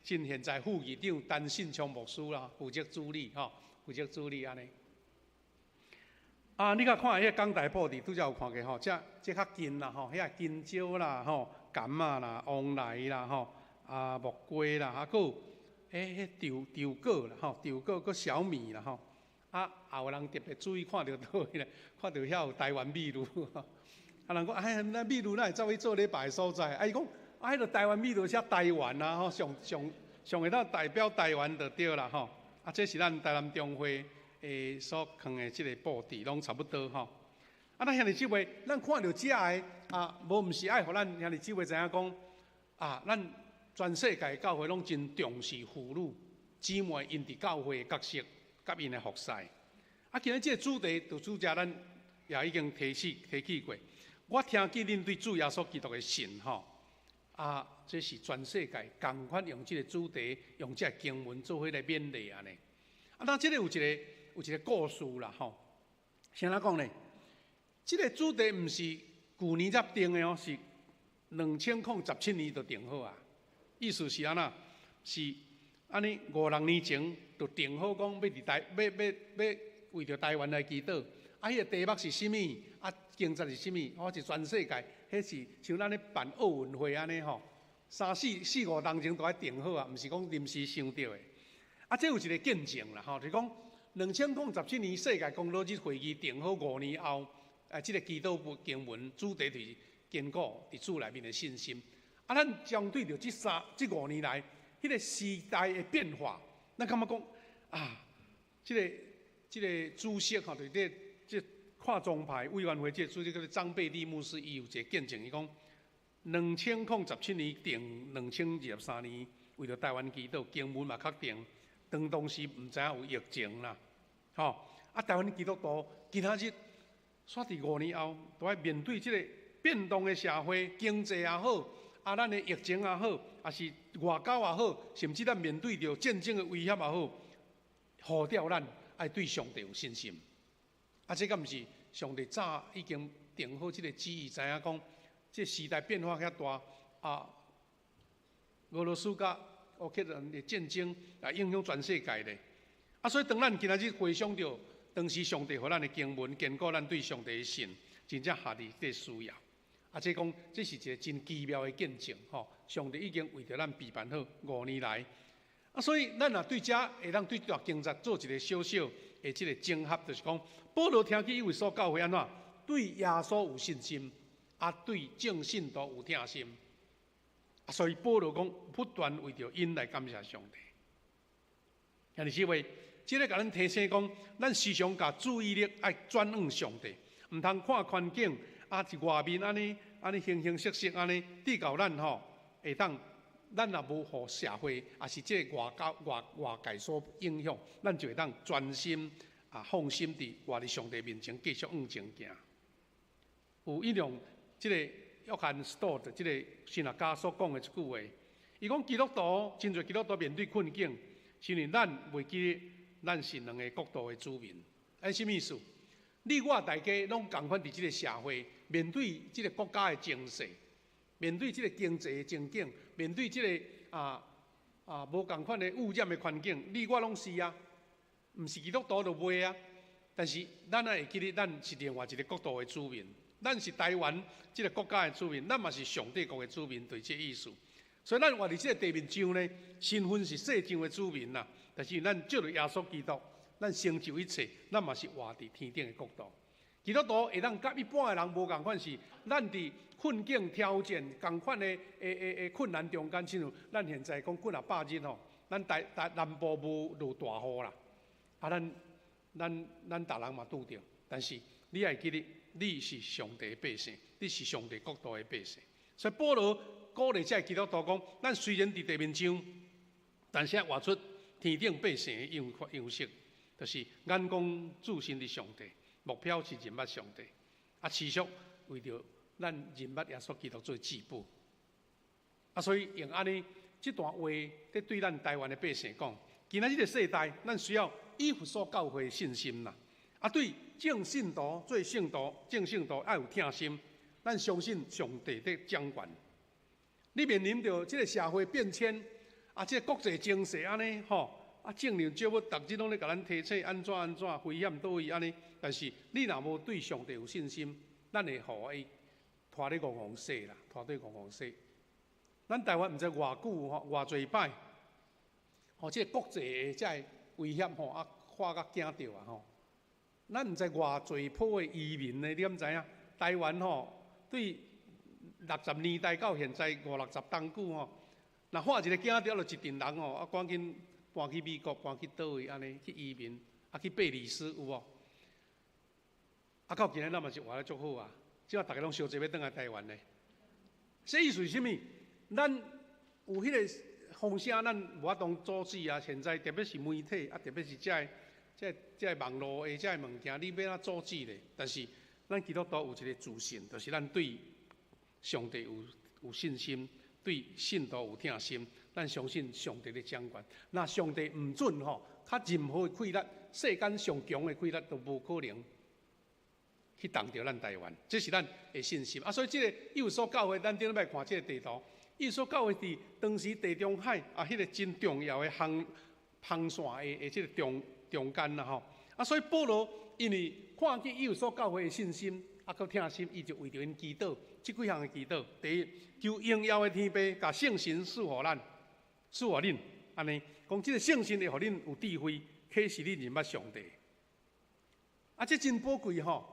現現在副議長陳信昌牧師啦，負責主理吼，負責主理按呢。啊，你較看彼个講台布置，拄才有看過吼，這這較近啦吼，遐香蕉啦吼，柑仔啦，黃梨啦吼，啊木瓜啦，啊閣有彼豆豆果啦吼，豆果閣小米啦吼。啊，也有人特別注意看著佗位咧，看著遐有台灣秘魯，啊，人講哎，咱秘魯哪會走去做禮拜的所在？啊，伊講啊，彼个台灣秘魯寫台灣啊，吼，上上上會當代表台灣就對啦，吼。啊，這是咱台南中會的所囥的這个布置，攏差不多吼。啊，咱兄弟姊妹，咱看著這个啊，無毋是愛予咱兄弟姊妹知影講啊，咱全世界教會攏真重視婦女姊妹𪜶佇教會的角色。佮𪜶的服侍，啊，今日這个主題就主家咱也已經提起過。我聽見恁對主耶穌基督的信吼，啊，這是全世界仝款用這个主題，用這个經文做伙來勉勵按呢。啊，那這个有一个故事啦吼。先來講呢，這个主題毋是舊年才定的哦，是2017年就定好啊。意思是按怎？是按呢五六年前就定好講，欲佇台，欲欲欲為著台灣來祈禱。啊，彼个題目是啥物？啊，經節是啥物？我是全世界，彼是像咱咧辦奧運會按呢吼，三四四五冬前都愛定好啊，毋是講臨時想著的。啊，這有一个見證啦吼，就是講2017年世界工作日會議定好5年後，啊，這个祈禱文經文主題就是堅固佇主內面的信心。啊，咱針對著這5年來，彼个時代的變化，咱感覺講啊，這个主席吼，就是這跨宗派委員會這個主席叫做張貝蒂牧師，伊有一个見證，伊講2017年定2023年為著台灣祈禱經文嘛確定，當時毋知影有疫情啦，吼啊，台灣基督徒今仔日煞佇五年後，都愛面對這个變動的社會，經濟也好，啊，咱的疫情也好，抑是外交也好，甚至咱面對著戰爭的威脅也好，呼召咱愛對上帝有信心。啊，這敢毋是上帝早已經定好這个旨意，知影講這時代變化遐大啊，俄羅斯佮烏克蘭的戰爭也影響全世界咧。啊，所以當咱今仔日回想著當時上帝予咱的經文，堅固咱對上帝的信，真正合佇這需要。啊，這講這是一个真奇妙的見證，吼！上帝已經為著咱備辦好五年來。啊，所以咱若對遮會當對這段經節做一个小小的這个整合，就是講，保羅聽見以弗所教會按怎對耶穌有信心，啊，對眾聖徒有疼心。啊，所以保羅講不斷為著𪜶來感謝上帝。兄弟姊妹，這个共咱提醒講，咱時常共注意力愛轉向上帝，毋通看環境，啊，是外面按呢按呢形形色色按呢，直到咱吼會當，咱若無予社會，抑是這个外交外外界所影響，咱就會當專心啊放心佇活佇上帝面前繼續向前行。有引用這个約翰斯多的這个神學家所講的一句話，伊講基督徒真濟基督徒面對困境，是因為咱袂記得咱是兩个國度的子民。按啥物意思？你我大家攏仝款佇這个社會，面對這个國家的情勢，面對這个經濟的情景，面對這个無仝款的污染的環境，你我攏是啊，毋是基督徒就袂啊。但是咱愛會記得，咱是另外一个國度的子民，咱是台灣這个國家的子民，咱嘛是上帝國的子民，就是這个意思。所以咱活佇這个地面上呢，身份是世上的子民啦。但是咱藉著耶穌基督，咱成就一切，咱嘛是活佇天頂的國度。基督徒會當佮一般的人無仝款，是咱佇困境挑戰仝款的困難中間，親像咱現在講幾若百日吼，咱台台南部無落大雨啦，啊，咱逐人嘛拄著，但是你愛記得，你是上帝的百姓，你是上帝國度的百姓。所以保羅鼓勵這个基督徒講：咱雖然佇地面上，但是愛活出天頂百姓的樣式，就是眼光注視佇上帝，目標是認捌上帝，啊，持續為著咱認捌耶穌基督做至寶。啊，所以用按呢這段話，佇對咱台灣的百姓講，今仔這个世代，咱需要以弗所教會的信心啦。啊，對眾信徒做聖徒，眾聖徒愛有疼心，咱相信上帝佇掌權。你面臨著這个社會變遷，啊，這个國際情勢按呢吼，啊，政論少要逐日攏咧共咱提醒按怎按怎危險佗位按呢，但是你若無對上帝有信心，咱會予伊拖咧戇戇踅啦，拖對戇戇踅。咱台灣毋知偌久吼，偌濟擺，吼，這个國際的這个危險吼，啊，看甲驚著啊吼。咱毋知偌濟波的移民呢？你敢知影？台灣吼，對60年代到現在五六十冬久吼，若看一个驚著，就一陣人吼，啊，趕緊搬去美國，搬去佗位按呢去移民，啊，去貝里斯有無？啊，到今日咱嘛是活得足好啊！這擺逐家攏相濟欲轉來台灣呢。這意思是啥物？咱有彼个風聲，咱無法度阻止啊！現在特別是媒體啊，特別是這个這个網路的這个物件，你欲按怎阻止咧？但是咱基督徒有一個自信，就是咱對上帝有信心，對信徒有疼心，咱相信上帝咧掌權。若上帝毋准吼，較任何的氣力，世間上強的氣力都無可能去動著咱台灣。這是咱的信心。啊，所以這個以弗所教會，咱頂禮拜看這個地圖，以弗所教會佇當時地中海啊，彼個真重要的航線的這個中間啦吼。啊，所以保羅因為看見以弗所教會的信心，啊，閣疼心，伊就為著𪜶祈禱，這幾項的祈禱。第一，求榮耀的天父共聖神賜予咱，賜予恁，按呢講，這個聖神會予恁有智慧，啟示恁認捌上帝。啊，這真寶貴吼！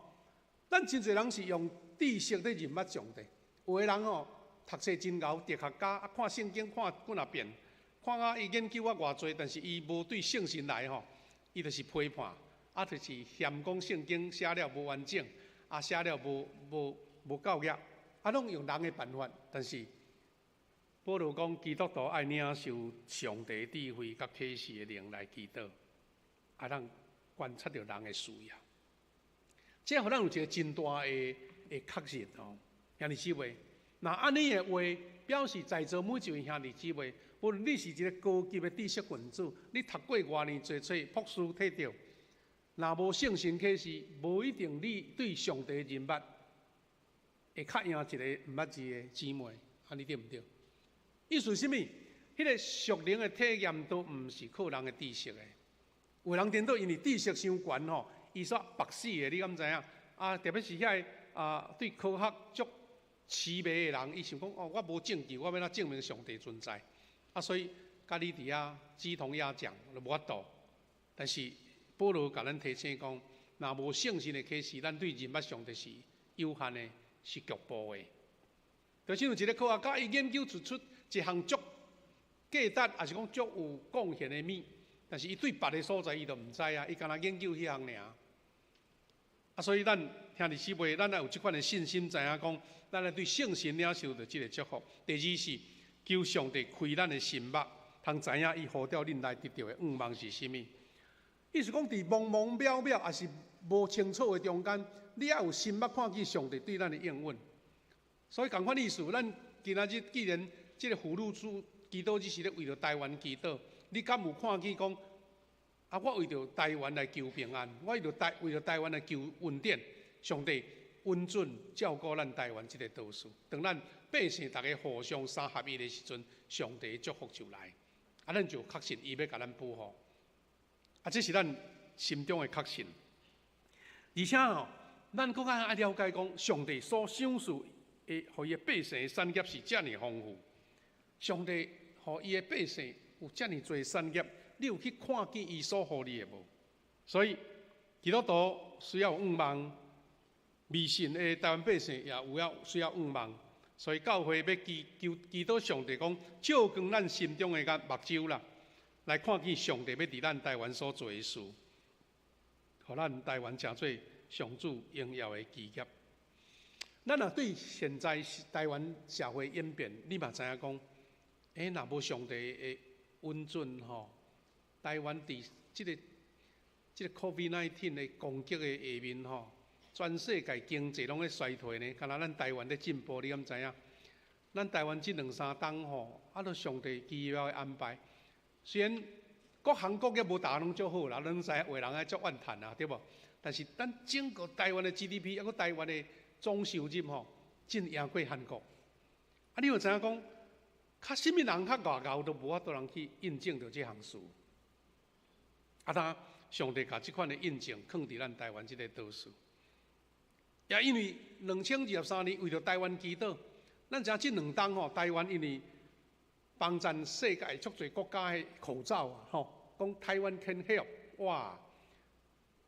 咱真濟人是用知識咧認捌上帝，有的人吼讀冊真𠢕，哲學家啊，看聖經看幾若遍，看啊伊研究啊偌濟，但是伊無對聖神來吼，伊就是批判，啊，就是嫌講聖經寫了無完整，啊，寫了無夠額，啊，攏用人的辦法。但是保羅講，基督徒愛領受上帝智慧佮啟示的靈來祈禱，啊，咱觀察著人的需要。這予咱有一個真大的確認吼，兄弟姊妹，若按呢的話，表示在座每一位兄弟姊妹，無論你是一個高級的知識分子，你讀過偌爾濟冊博士摕著，若無聖神啟示，無一定你對上帝認捌會較贏一個毋捌字的姊妹，按呢對毋對？意思啥物？彼個屬靈的體驗都毋是靠人的知識的。有人顛倒因為知識傷懸吼，伊煞縛死的，你敢知影？啊，特別是遐个啊，對科學足痴迷的人，伊想講哦，我無證據，我欲按怎證明上帝存在？啊，所以共你佇遐雞同鴨講，就無法度。但是保羅共咱提醒講，若無聖神的啟示，咱對認捌上帝是有限的，是局部的。就像一個科學家，伊研究出一項足價值，抑是講足有貢獻的物，但是伊對別的所在伊都毋知啊，伊干焦研究彼項爾。啊，所以咱兄弟姊妹，咱愛有這款的信心，知影講，咱愛對聖神領受著這個祝福。第二是求上帝開咱的心目，通知影伊呼召恁來得著的願望是啥物。意思講，佇茫茫渺渺，抑是無清楚的中間，你愛有心目看見上帝對咱的應允。所以仝款意思，咱今仔日既然這個婦女主祈禱日是咧為著台灣祈禱，你敢有看見講？啊！我為著台灣來求平安，我為著台灣來求恩典，上帝恩准照顧咱台灣這個島嶼。當咱百姓逐家互相三合一的時陣，上帝祝福就來，啊，咱就確信伊欲共咱保護。啊，這是咱心中的確信。而且吼，咱閣較愛了解講，上帝所賞賜的，予伊的百姓的產業是遮爾豐富。上帝予伊的百姓有遮爾濟產業。你有去看見伊所予你的無？所以基督徒需要願望，未信的台灣百姓也有要需要願望。所以教會欲祈求祈禱上帝講，照光咱心中的眼目睭啦，來看見上帝欲佇咱台灣所做的事，予咱台灣成做上主榮耀的基業。咱若對現在台灣社會演變，你嘛知影講，欸，若無上帝的恩准吼，台灣佇這個 COVID-19 的攻擊的下面吼，全世界經濟攏咧衰退呢，干焦咱台灣咧進步，你敢知影？咱台灣這兩三冬吼，啊，都上帝奇妙的安排。雖然各行各業無逐項攏足好啦，攏知有的人愛足怨嘆啊，對無？但是咱整個台灣的 GDP，抑閣台灣的總收入吼，真贏過韓國。啊，你有知影講，較啥物人較外𠢕都無法度人去印證著這項事。啊，當上帝共這款的印證囥佇咱台灣這個島嶼，也因為2023年為著台灣祈禱，咱知影這兩冬吼，台灣因為幫贊世界足濟國家的口罩啊，吼，講 Taiwan can help，哇！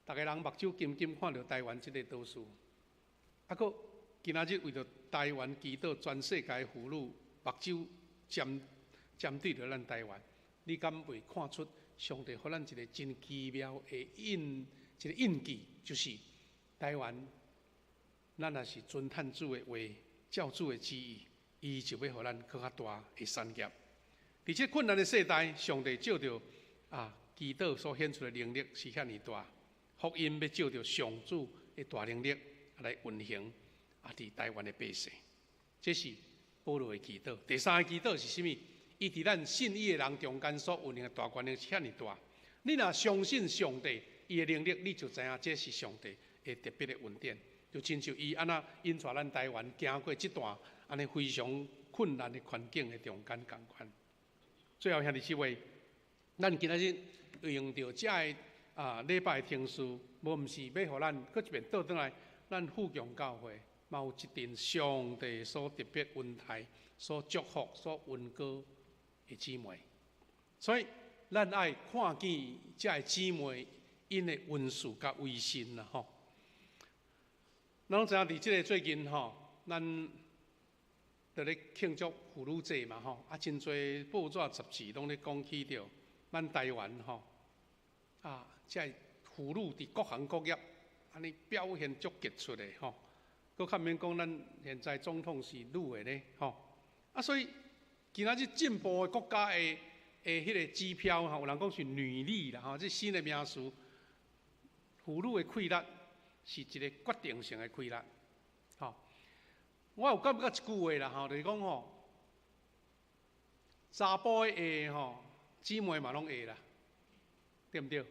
逐家人目睭金金看著台灣這個島嶼，啊，閣今仔日為著台灣祈禱，全世界婦女目睭針對著咱台灣，你敢袂看出？上帝予咱一個真奇妙的一個印記，就是台灣，咱若是遵趁主的話，照主的旨意，伊就欲予咱閣較大的產業。佇這困難的世代，上帝借著祈禱所顯出的能力是遐爾大，福音欲藉著上主的大能力來運行，佇台灣的百姓。這是保羅的祈禱。第三个祈禱是啥物？伊佇咱信伊的人中間所運行的大權能是遐爾大。你若相信上帝伊的能力，你就知影這是上帝的特別的恩典。就親像伊按怎引帶咱台灣行過這段按呢非常困難的環境的中間仝款。最後兄弟姊妹，咱今仔日用著這个禮拜的程序，無毋是欲予咱閣一遍倒轉來，咱富強教會嘛有一陣上帝所特別恩待、所祝福、所恩膏的姊妹，所以咱愛看見這个姊妹𪜶的恩賜佮威信啦吼。咱攏知影佇這个最近吼，咱佇咧慶祝婦女節嘛吼，真濟報紙雜誌攏咧講起著咱台灣吼，這个婦女佇各行各業按呢表現足傑出的吼，閣較免講咱現在總統是女的咧吼，所以今仔日進步的國家的彼个指標吼，有人講是女力啦吼，這新的名詞，婦女的氣力是一个決定性的氣力，吼。我有感覺一句話啦吼，就是講吼，查埔的會吼，姊妹嘛攏會啦，對毋對？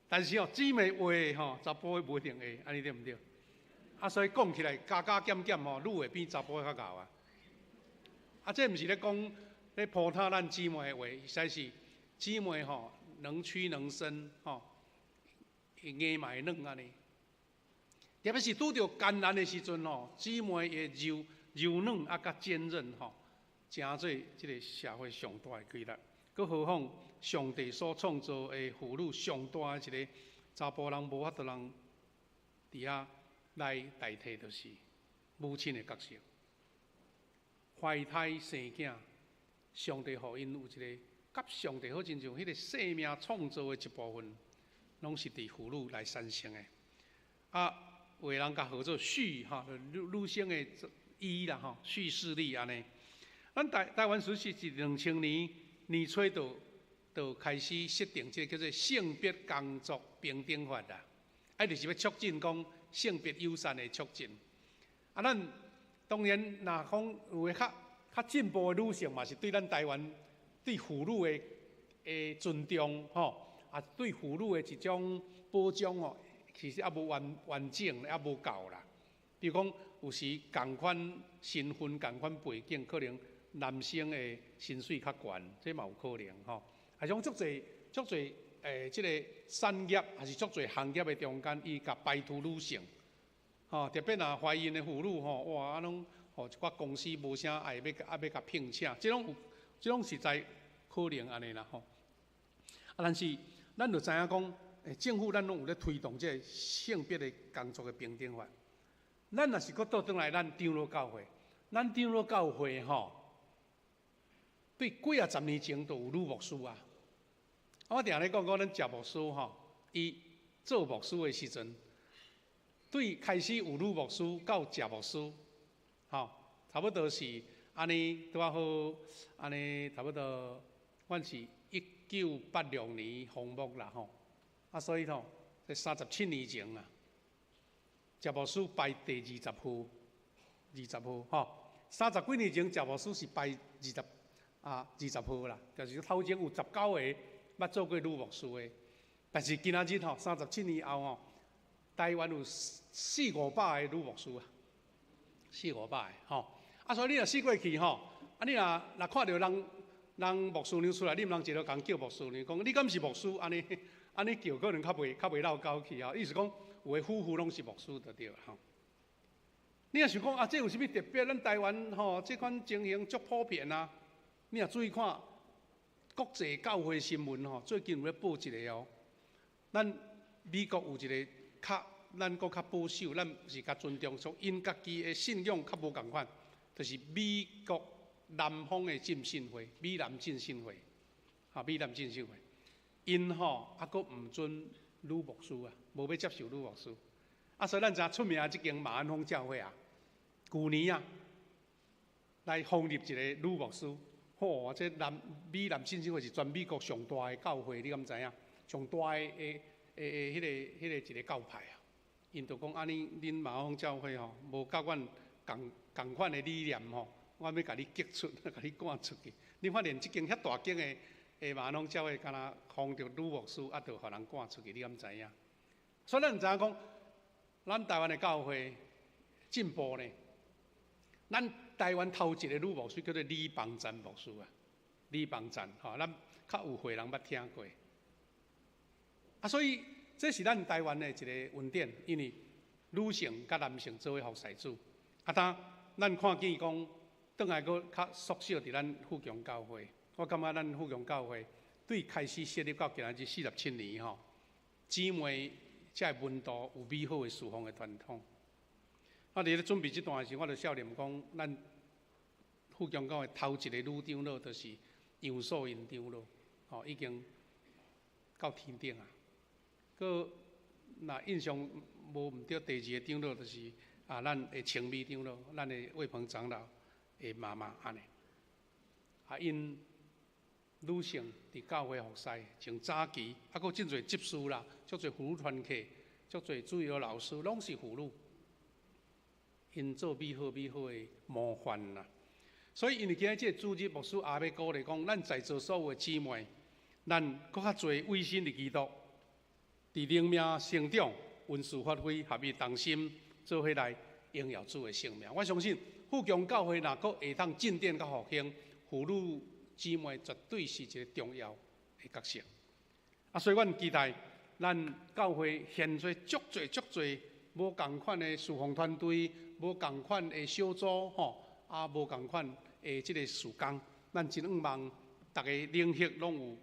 但是吼，姊妹會吼，查埔的無一定會，按呢對毋對？所以講起來加加減減吼，女的比查埔的較𠢕啊。這毋是咧講咧糟蹋咱姊妹的話，實在是姊妹吼能屈能伸吼，硬嘛會軟按呢。特別是拄著艱難的時陣吼，姊妹的柔柔軟佮堅韌吼，成做這个社會上大的氣力。閣何況上帝所創造的婦女上大的一个查埔人無法度人佇遐來代替，就是母親的角色。懷胎生囝，上帝予𪜶有一个佮上帝好親像彼个生命創造的一部分，攏是佇婦女來產生的。有的人共號做敘吼，女女性的醫啦吼，敘事力按呢。咱台台灣其實是2000年年初就開始設定這个叫做性別工作平等法啦，就是欲促進講性別友善的促進。咱當然，若講有的較較進步的女性嘛，是對咱台灣對婦女的的尊重吼，對婦女的一種保障吼，其實猶無完完整，猶無夠啦。比如講，有時仝款身份、仝款背景，可能男生的薪水較懸，這嘛有可能吼。種足濟足濟這个產業，抑是足濟行業的中間，伊共排除女性，吼，特別若懷孕的婦女吼，哇，攏予一寡公司無啥愛欲欲共聘請，這攏有，這攏實在可能按呢啦吼。但是咱就知影講，政府咱攏有咧推動這个性別的工作的平等法。咱若是閣倒轉來，咱長老教會，咱長老教會吼，對幾仔十年前就有女牧師啊。我定咧講講，咱謝牧師吼，伊做牧師的時陣，對開始有女牧師到謝牧師，吼，差不多是按呢拄仔好，按呢差不多，阮是1986年封牧啦吼，所以吼，這37年前啊，謝牧師排第二十號，20號吼，三十幾年前謝牧師是排二十號啦，就是頭前有19個捌做過女牧師的，但是今仔日吼，37年後吼，台灣有四五百個女牧師啊，四五百個吼，所以你若四過去吼，你若若看著人人牧師娘出來，你毋通一路共叫牧師娘，講你敢是牧師？按呢按呢叫可能較袂落勾去啊。意思講，有的夫婦攏是牧師就對啦吼。你若想講啊，這有啥物特別？咱台灣吼，這款情形足普遍啊。你若注意看國際教會新聞吼，最近有咧報一个哦。咱美國有一个較咱閣較保守，咱是較尊重，說𪜶家己的信仰較無仝款，就是美國南方的浸信會，美南浸信會，美南浸信會，𪜶吼猶閣毋准女牧師啊，無欲接受女牧師。所以咱知影出名的這間馬鞍峰教會啊，舊年啊來封立一个女牧師。吼，这南美南浸信会是全美国上大的教会，你敢知影？上大的的的彼个一个教派啊！𪜶就讲按呢，恁马可风教会吼，无佮阮仝仝款的理念吼，我欲共你激出，共你赶出去。你发现这间遐大间的的马可风教会，敢若封著女牧师，啊，就予人赶出去，你敢知影？所以咱毋知影讲，咱台湾的教会进步呢。咱台湾头一个女牧师叫做李邦赞牧师啊，李邦赞吼，咱较有岁人捌听过。啊，所以这是咱台湾的一个恩典，因为女性佮男性做伙服侍主。啊，当咱看见讲，转来阁较缩小伫咱富强教会，我感觉咱富强教会对开始设立到今日47年吼，姊妹才会门徒有美好的事奉的传统。啊！伫咧准备这段的时，我就少念讲，咱富强教会头一个女长老就是杨素英长老，吼，已经到天顶啊。阁若印象无毋对，第二个长老就是啊，咱的清美长老，咱的魏鹏长老的妈妈按呢。啊，𪜶女性伫教会服侍，从早期，啊，阁真济执事啦，足济妇女团契，足济主日老师，拢是妇女。𪜶做美好美好的模范啦，所以因为今日这个主日牧师也欲鼓励讲，咱在座所有的姊妹，咱阁较济委身伫基督，伫灵命成长、恩赐发挥、合一同心，做伙来荣耀主的圣名。我相信富强教会若阁会当进展佮复兴，妇女姊妹绝对是一个重要的角色。啊，所以阮期待咱教会现在足济足济无仝款的事奉团队，无仝款的小组吼，啊，无仝款的这个事工，咱真向望逐个领域拢有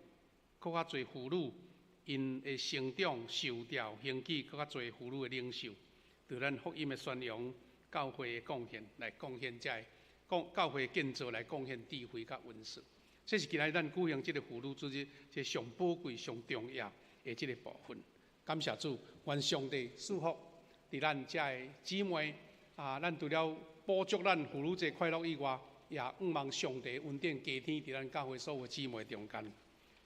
阁较济妇女，𪜶的成长、受调、兴起，阁较济妇女的领袖，对咱福音的宣扬、教会的贡献来贡献这个，讲教会建造来贡献智慧佮恩赐。这是今日咱举行这个妇女主日，这上宝贵、上重要的这个部分。感谢主，愿上帝赐福伫咱遮的姊妹啊！咱除了补足咱妇女节快乐以外，也向望上帝恩典加添伫咱教会所有姊妹中间。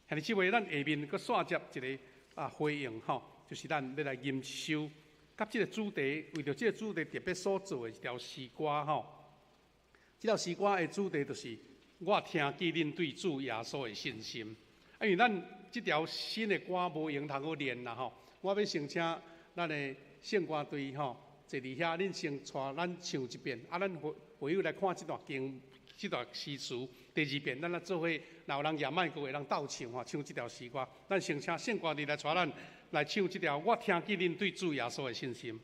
兄弟姊妹，咱下面阁煞接一个啊回应吼，就是咱欲来吟一首，佮这个主题，为著这个主题特别所做的一条诗歌吼。这条诗歌的主题就是我听见恁对主耶稣的信心。啊，因为咱这条新的歌无闲通好练啦吼，我欲先请咱的圣歌队吼坐伫遐，恁先带咱唱一遍，啊，咱会友来看这段经、这段诗词。第二遍，咱来做伙，若有人举麦克，会当斗唱吼，唱这条诗歌。咱先请圣歌队来带咱来唱这条。我听见恁对主耶稣的信心。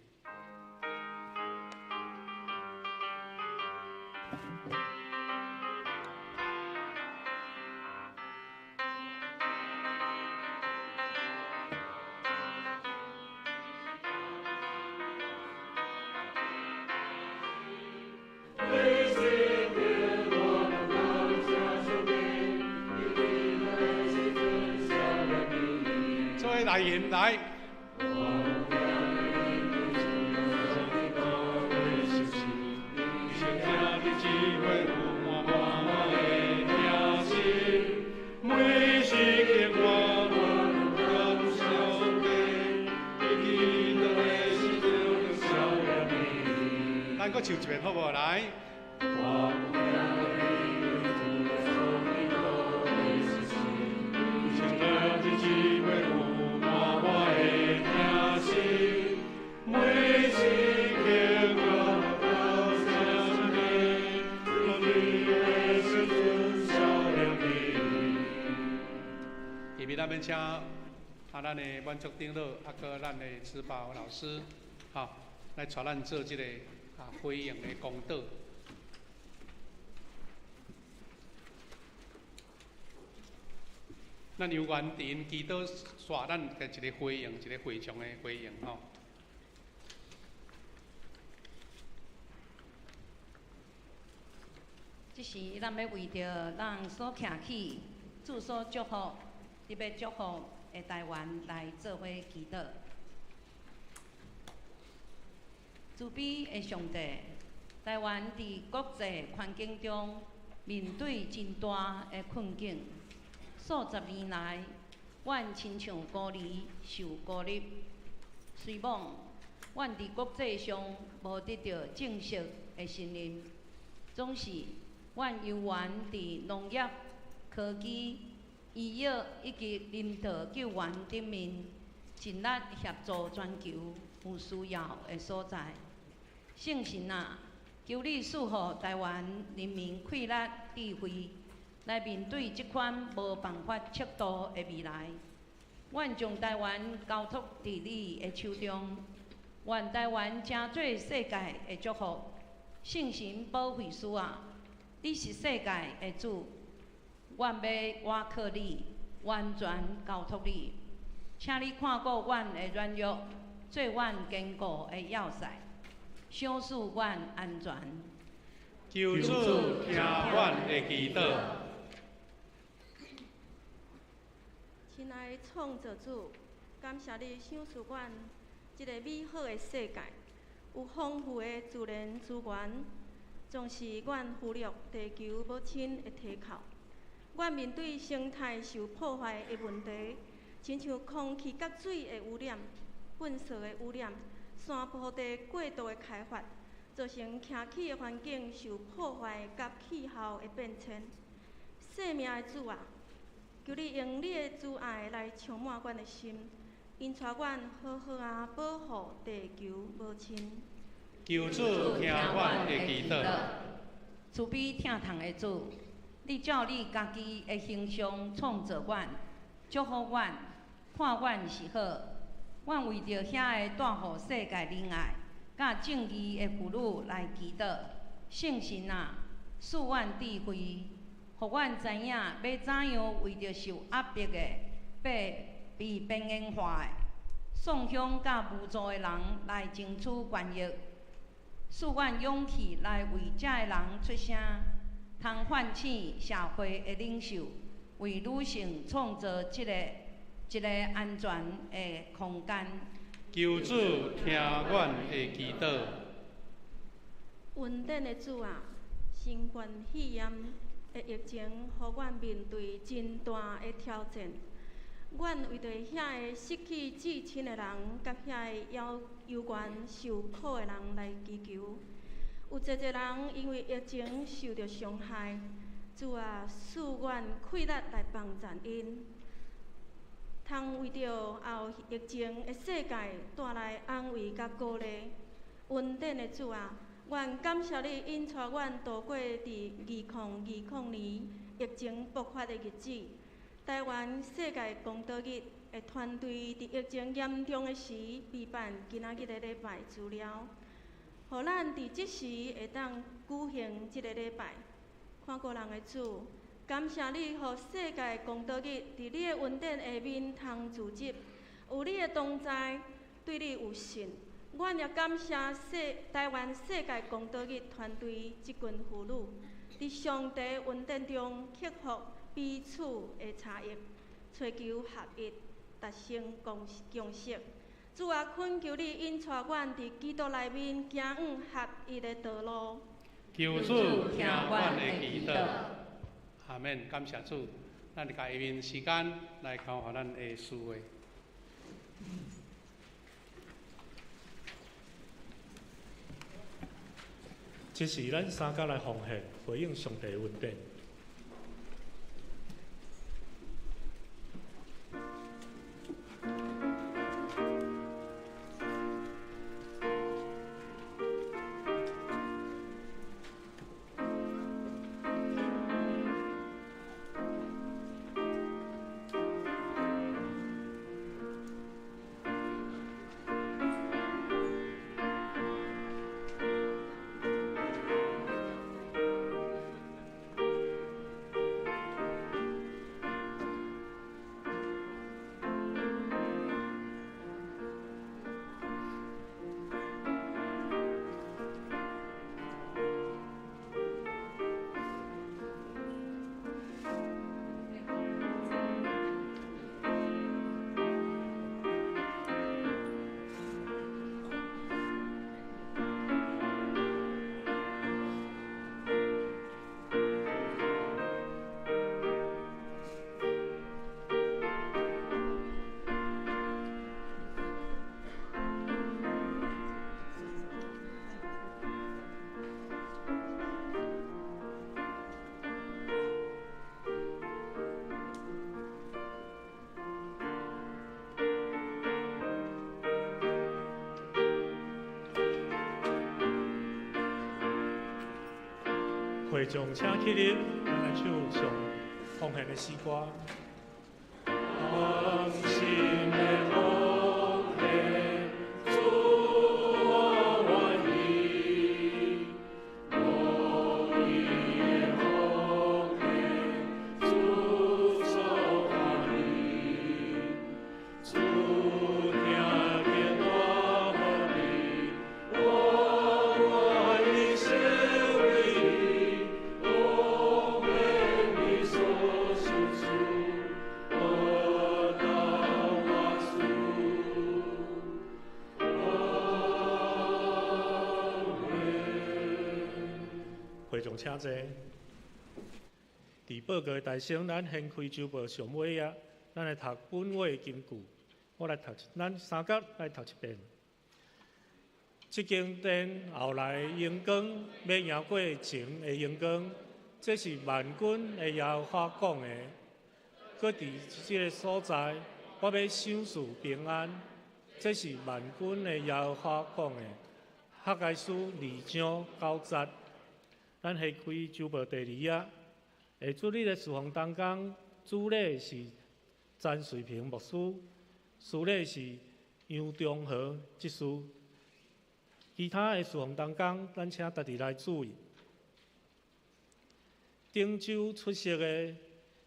来吟来。咱阁唱一遍好无？来。咱欲请啊，咱的满足长老，啊，阁咱的子宝老师，吼，来带咱做这个啊回应的公祷。咱有缘伫𪜶祈祷煞，咱的一个回应，一个会场的回应吼。这时，咱欲为著咱所徛起、主所祝福、特别祝福的台湾来做伙祈祷。慈悲的上帝，台湾伫国际环境中面对真大的困境。数十年来，阮亲像孤儿受孤立，虽罔阮伫国际上无得到正式的承认，总是阮犹原伫农业、科技、医药以及人道救援顶面尽力协助全球有需要的所在。圣神啊，求你赐予台湾人民气力、智慧，来面对这款无办法测度的未来。阮将台湾交托伫你的手中，愿台湾成做世界的祝福。圣神保惠师啊，你是世界的主，阮欲倚靠你，完全交托你，请你看顾阮的软弱，做阮坚固的要塞，赏赐阮安全。求主听阮的祈祷。亲爱的创造主，感谢你赏赐阮这个美好的世界，有丰富的自然资源，总是阮扶育地球母亲的提靠。阮面对生态受破坏的问题，亲像空气佮水的污染、粪扫的污染、山坡地过度的开发，造成徛起的环境受破坏佮气候的变迁。生命的主啊，求你用你的慈爱来充满阮的心，引带阮好好仔保护地球母亲。求主听阮的祈祷。慈悲疼痛的主，你照你家己的形象创造阮，祝福阮，看阮是好。阮为著遐个带予世界仁爱、佮正义的妇女来祈祷。圣神啊，赐阮智慧，予阮知影欲怎样为著受压迫的、被边缘化的、丧乡佮无助的人来争取权益，赐阮勇气来为遮的人出声，通唤醒社会的领袖，为女性创造这个一个安全的空间。求主听阮的祈祷。恩典的主啊，新冠肺炎的疫情，予阮面对真大的挑战。阮为著遐个失去至亲的人，佮遐个犹原受苦的人来祈求。有济济人因为疫情受著伤害，主啊，赐阮气力来帮助𪜶，通为著后疫情的世界带来安慰佮鼓励。恩典的主啊，阮感谢你引带阮度过伫2020年疫情爆发的日子。台湾世界公道日的团队伫疫情严重的时，备办今仔日的礼拜资料，予咱伫这时会当举行这个礼拜。看顾人的主，感谢你，予世界公道日伫你的恩典下面通组织，有你的同在，对你有信。阮也感谢台湾世界公道日团队这群妇女，伫上帝恩典中克服彼此的差异，追求合一，达成共识。主啊，恳求你引带阮伫基督内面行往合一的道路。求主听阮的祈祷。阿们，感谢主。咱共下面时间来交予咱的司会。这是咱三家来奉献，回应上帝恩典。會眾請起立，咱來唱上奉獻的詩歌。放心的奉獻，主我願意，樂意的奉獻，主所歡喜，主聽見我呼籲，我願意成為你，奉獻你所賞賜，得到滿足。阿們。會眾請坐。佇報告的台上，咱掀開週報上尾頁，咱來讀本會金句。我來讀，咱三甲來讀一遍。這間殿後來榮光欲贏過前的榮光，這是萬軍的耶和華講的。閣佇這个所在，我欲賞賜平安，這是萬軍的耶和華講的。哈該書二章九節。咱掀開週報第二頁，下主日的事奉同工，主禮是詹瑞平牧師，司禮是楊中和執事。其他的事奉同工，咱請家己來注意。頂週出席的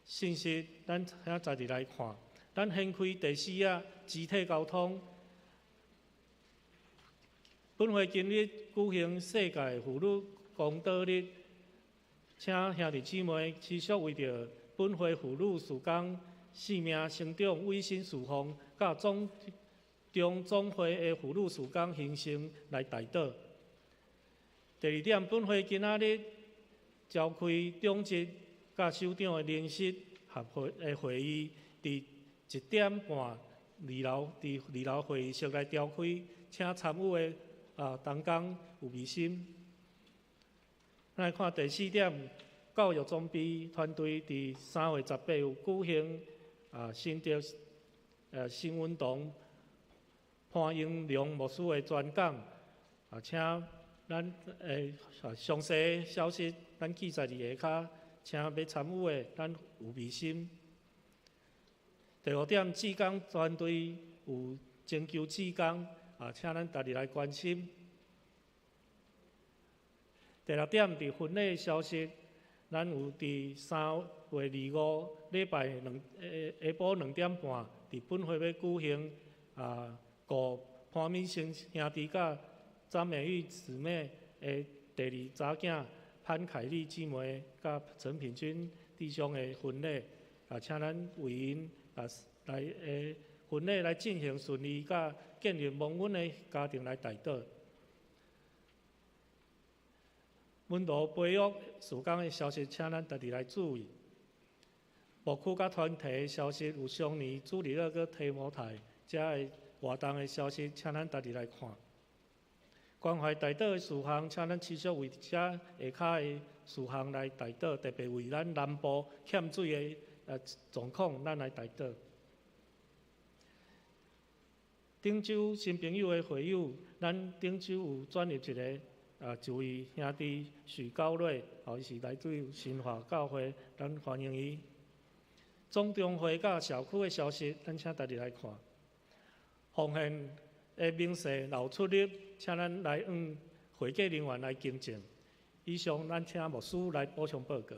信息，咱請家己來看。咱掀開第四頁，肢體溝通。本會今日舉行世界婦女公禱日，請兄弟姊妹持續為著本會婦女事工、生命成長、委身事奉，佮總中總會的婦女事工興盛來代禱。第二點，本會今仔日召開長執佮首長的人事合會的會議，佇1點半二樓，佇二樓會議室來召開，請參與的同工有備心。咱來看第四點，教育裝備團隊佇3月18有舉行新竹新聞堂潘英龍牧師的專講，請咱詳細消息，咱記載佇下跤，請欲參與的，咱有備心。第五點，志工團隊有徵求志工，請咱逐日來關心。第六點，佇婚禮消息，咱有佇3月25禮拜兩下下晡2點半，佇本會欲舉行顧潘敏生兄弟佮張美玉姊妹的第二查囝潘凱麗姊妹佮陳品君弟兄的婚禮，請咱為𪜶來婚禮來進行順利，佮建立蒙恩的家庭來代禱。門徒培育事工的消息，請咱家己來注意。牧區佮團體的消息，有雙年主日學佮提摩太遮的活動的消息，請咱家己來看。關懷代禱的事項，請咱持續為遮下跤的事項來代禱，特別為咱南部欠水的狀況，咱來代禱。頂週新朋友的會友，咱頂週有轉入一个一位兄弟許高瑞，伊是來自新華教會，咱歡迎伊。總中會佮社區的消息，咱請大家來看。奉獻的明細有出入，請咱來向會計人員來更正。以上，咱請牧師來補充報告。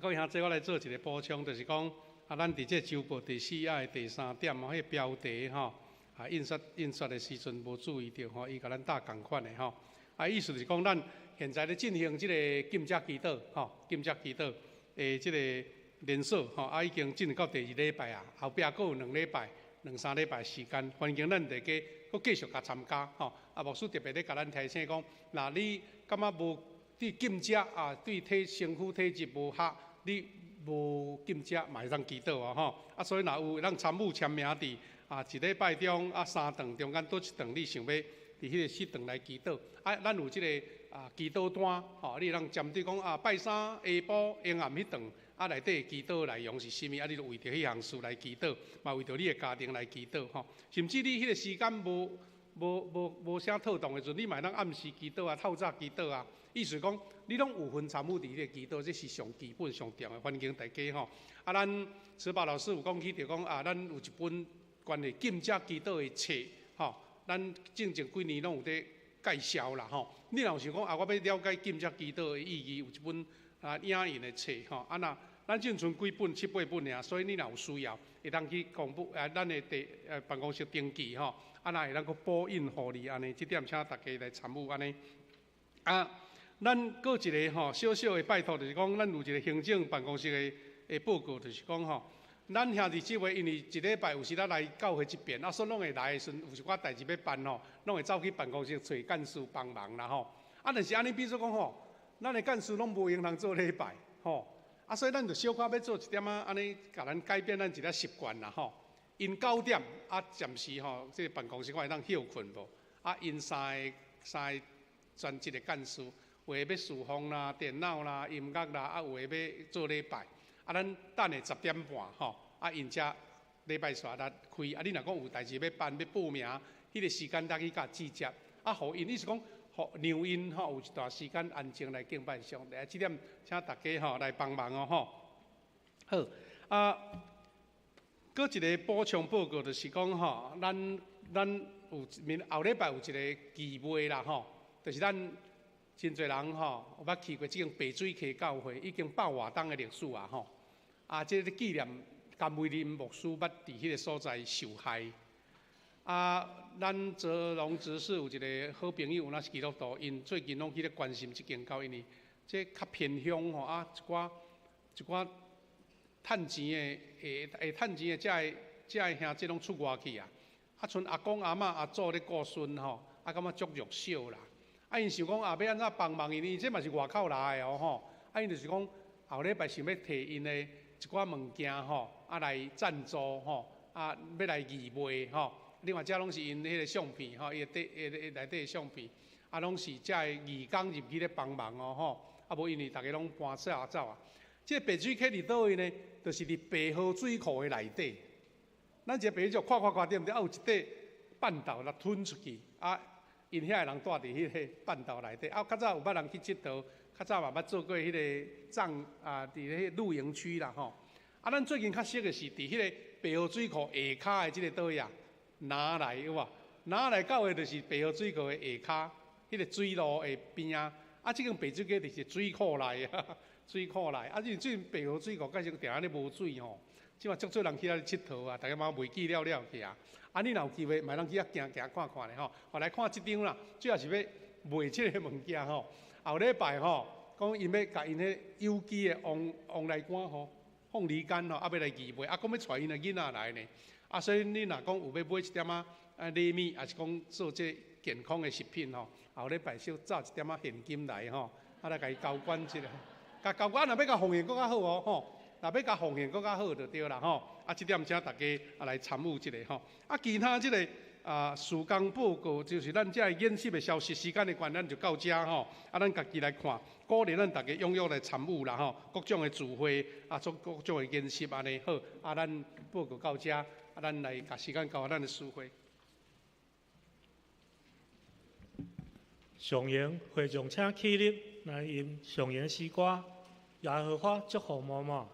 各位兄弟，我來做一个補充，就是講，咱佇這週報第四頁的第三點哦，彼个標題吼，印刷的時陣無注意著吼，伊共咱打仝款的吼。意思就是講，咱現在咧進行這个禁食祈禱吼，禁食祈禱的這个連鎖吼，已經進入到第二禮拜啊，後壁閣有兩禮拜、兩三禮拜時間，歡迎咱大家閣繼續共參加吼。牧師特別咧共咱提醒講，若你感覺無對禁食啊，對體身軀體質無合，你無禁食嘛會當祈禱啊吼。所以若有會當參與簽名佇一禮拜中三頓中間佗一頓，你想欲佇彼个時頓來祈禱。咱有這个祈禱單吼，你會當針對講拜三下晡下暗彼頓內底祈禱內容是啥物？你就為著彼項事來祈禱，嘛為著你的家庭來祈禱吼。甚至你彼个時間無无啥套动的时阵，你嘛会当暗时祈祷啊，透早祈祷啊。意思讲，你拢有份参与伫彼个祈祷，这是上基本、上重要。欢迎大家吼。啊，咱慈宝老师有讲起，就讲啊，咱有一本关于禁食祈祷的册，吼，咱进前几年拢有咧介绍啦，吼。你若有想讲啊，我欲了解禁食祈祷的意义，有一本啊影印的册，吼。啊若咱只賰几本、七八本尔，所以你若有需要，会当去公布啊，咱的地办公室登记吼，啊，若会当阁补印予你按呢，这点请大家来参与按呢。啊，咱阁一个吼小小的拜托，就是讲咱有一个行政办公室的报告，就是讲吼，咱兄弟姊妹因为一礼拜有时咱来教会这边，啊，所以拢会来的时阵，有一寡代志欲办吼，拢会走去办公室找干事帮忙啦吼。啊，但是按呢，比如讲吼，咱的干事拢无闲通做礼拜吼。啊，所以咱就小可欲做一点仔按呢，共咱改变咱一个习惯啦吼。𪜶9点啊，暂时吼，这个办公室看会当歇睏无？啊，𪜶三个专职的干事，有的欲侍奉啦、电脑啦、音乐啦，啊，有的欲做礼拜。啊，咱等下10点半吼，啊，𪜶才礼拜煞来开。啊，你若讲有代志欲办、欲报名，彼个时间才去共集结。啊，予𪜶意思讲，予让𪜶吼有一段时间安静来敬拜上帝。啊，这点请大家吼来帮忙哦吼。好，啊，阁一个补充报告就是讲吼，咱有明后礼拜有一个聚会啦吼，就是咱真济人吼有捌去过这间白水溪教会，已经百外冬的历史啊吼。啊，这个纪念甘威林牧师捌伫彼个所在受害。啊，咱泽龙执事有一个好朋友，若是基督徒，𪜶最近拢去咧关心这间教，因为这较偏乡吼，啊，一寡趁钱的会趁钱的，遮个兄弟拢出外去啊，啊，賰阿公阿嬷阿祖咧顾孙吼，啊，感觉足弱小啦。啊，𪜶想讲啊，欲按怎帮忙𪜶，因这嘛是外口来的哦吼。啊，𪜶就是讲后礼拜想欲提𪜶的一寡物件吼，啊来赞助吼，啊欲来义卖吼。另外，这拢是𪜶彼个相片吼，伊底内底的相片，啊，拢是遮个义工入去咧帮忙哦吼。啊，无因为逐家拢搬走走啊。这个白水溪伫佗位呢？就是伫白河水库的内底。咱这个白水库看看看对毋对？啊，有一块半岛来吞出去，啊，𪜶遐个人住伫彼个半岛内底。啊，较早有捌人去𨑨迌，较早嘛捌做过彼个帐啊，伫彼个露营区啦吼。啊，咱最近较熟的是伫彼个白河水库下跤的这个佗位啊。拿来有无？拿来到的就是白河水库的下跤，彼个水路的边仔。啊，这间白水溪就是水库内啊，水库内。啊，这最近白河水库盖是定安呢无水吼，这马足济人去遐𨑨迌啊，大家嘛袂记了了去啊。啊，你若有机会，嘛通去遐行行看看咧吼。予来看这张啦，主要是欲卖这个物件吼。后礼拜吼，讲𪜶欲共𪜶彼有机的王王梨干吼，凤梨干吼，啊欲来义卖，啊讲欲带𪜶的囡仔来呢。啊，所以你若讲有欲买一点仔啊礼物，抑是讲做这健康的食品吼，后礼拜小找一点仔现金来吼，啊来共伊交换一下，共交换，若欲共奉献阁较好哦吼，若欲共奉献阁较好就对啦吼。啊，这点请大家啊来参与一下吼。啊，其他这个啊，事工报告就是咱这个演习的消息，时间的关系，咱就到这吼。啊，咱家己来看，鼓励咱大家踊跃来参与啦吼，各种的聚会啊，做各种的演习按呢好。啊，咱报告到这，啊，咱来共时间交予咱的司会。上言会众请起立，来吟上言诗歌，耶和华祝福满满。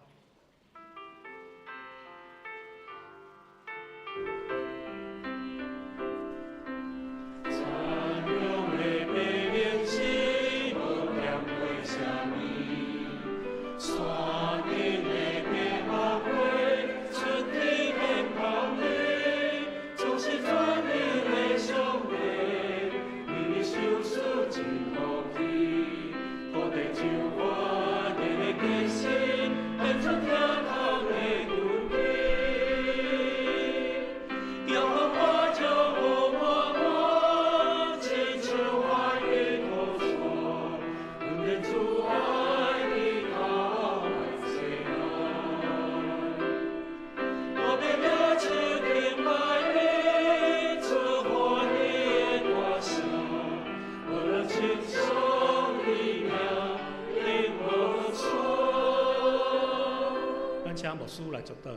牧师来祝祷。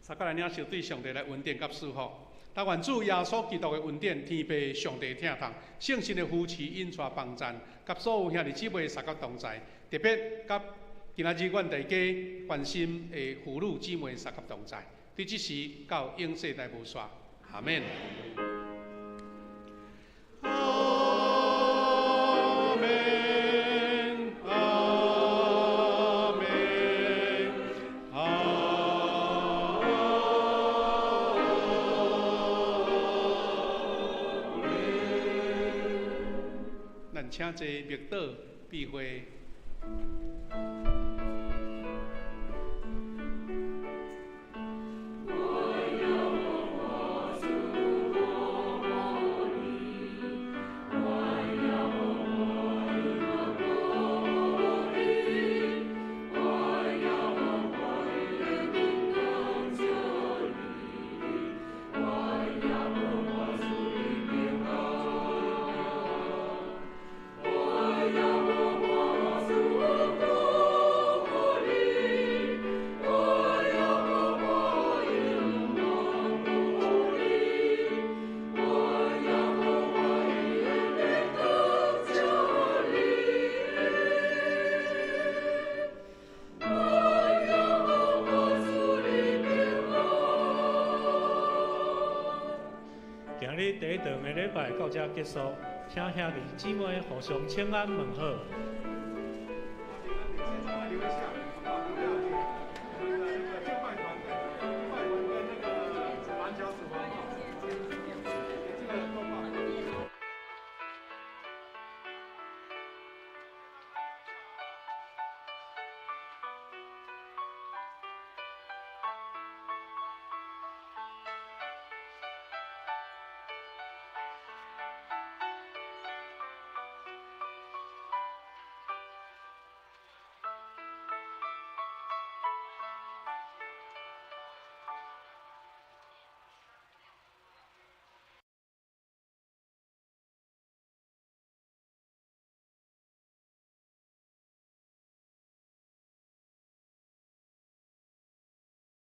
大家来领受对上帝来恩典佮赐福。但愿主耶稣基督的恩典、天父上帝疼痛、圣神的扶持、引带帮赞，佮所有兄弟姊妹三甲同在，特别佮今仔日阮大家关心的妇女姊妹三甲同在，对这时到永世代无煞，阿免。阿门，阿门，阿门。咱请坐默祷闭会。今日第一堂的礼拜到這結束，請兄弟姊妹互相請安問好。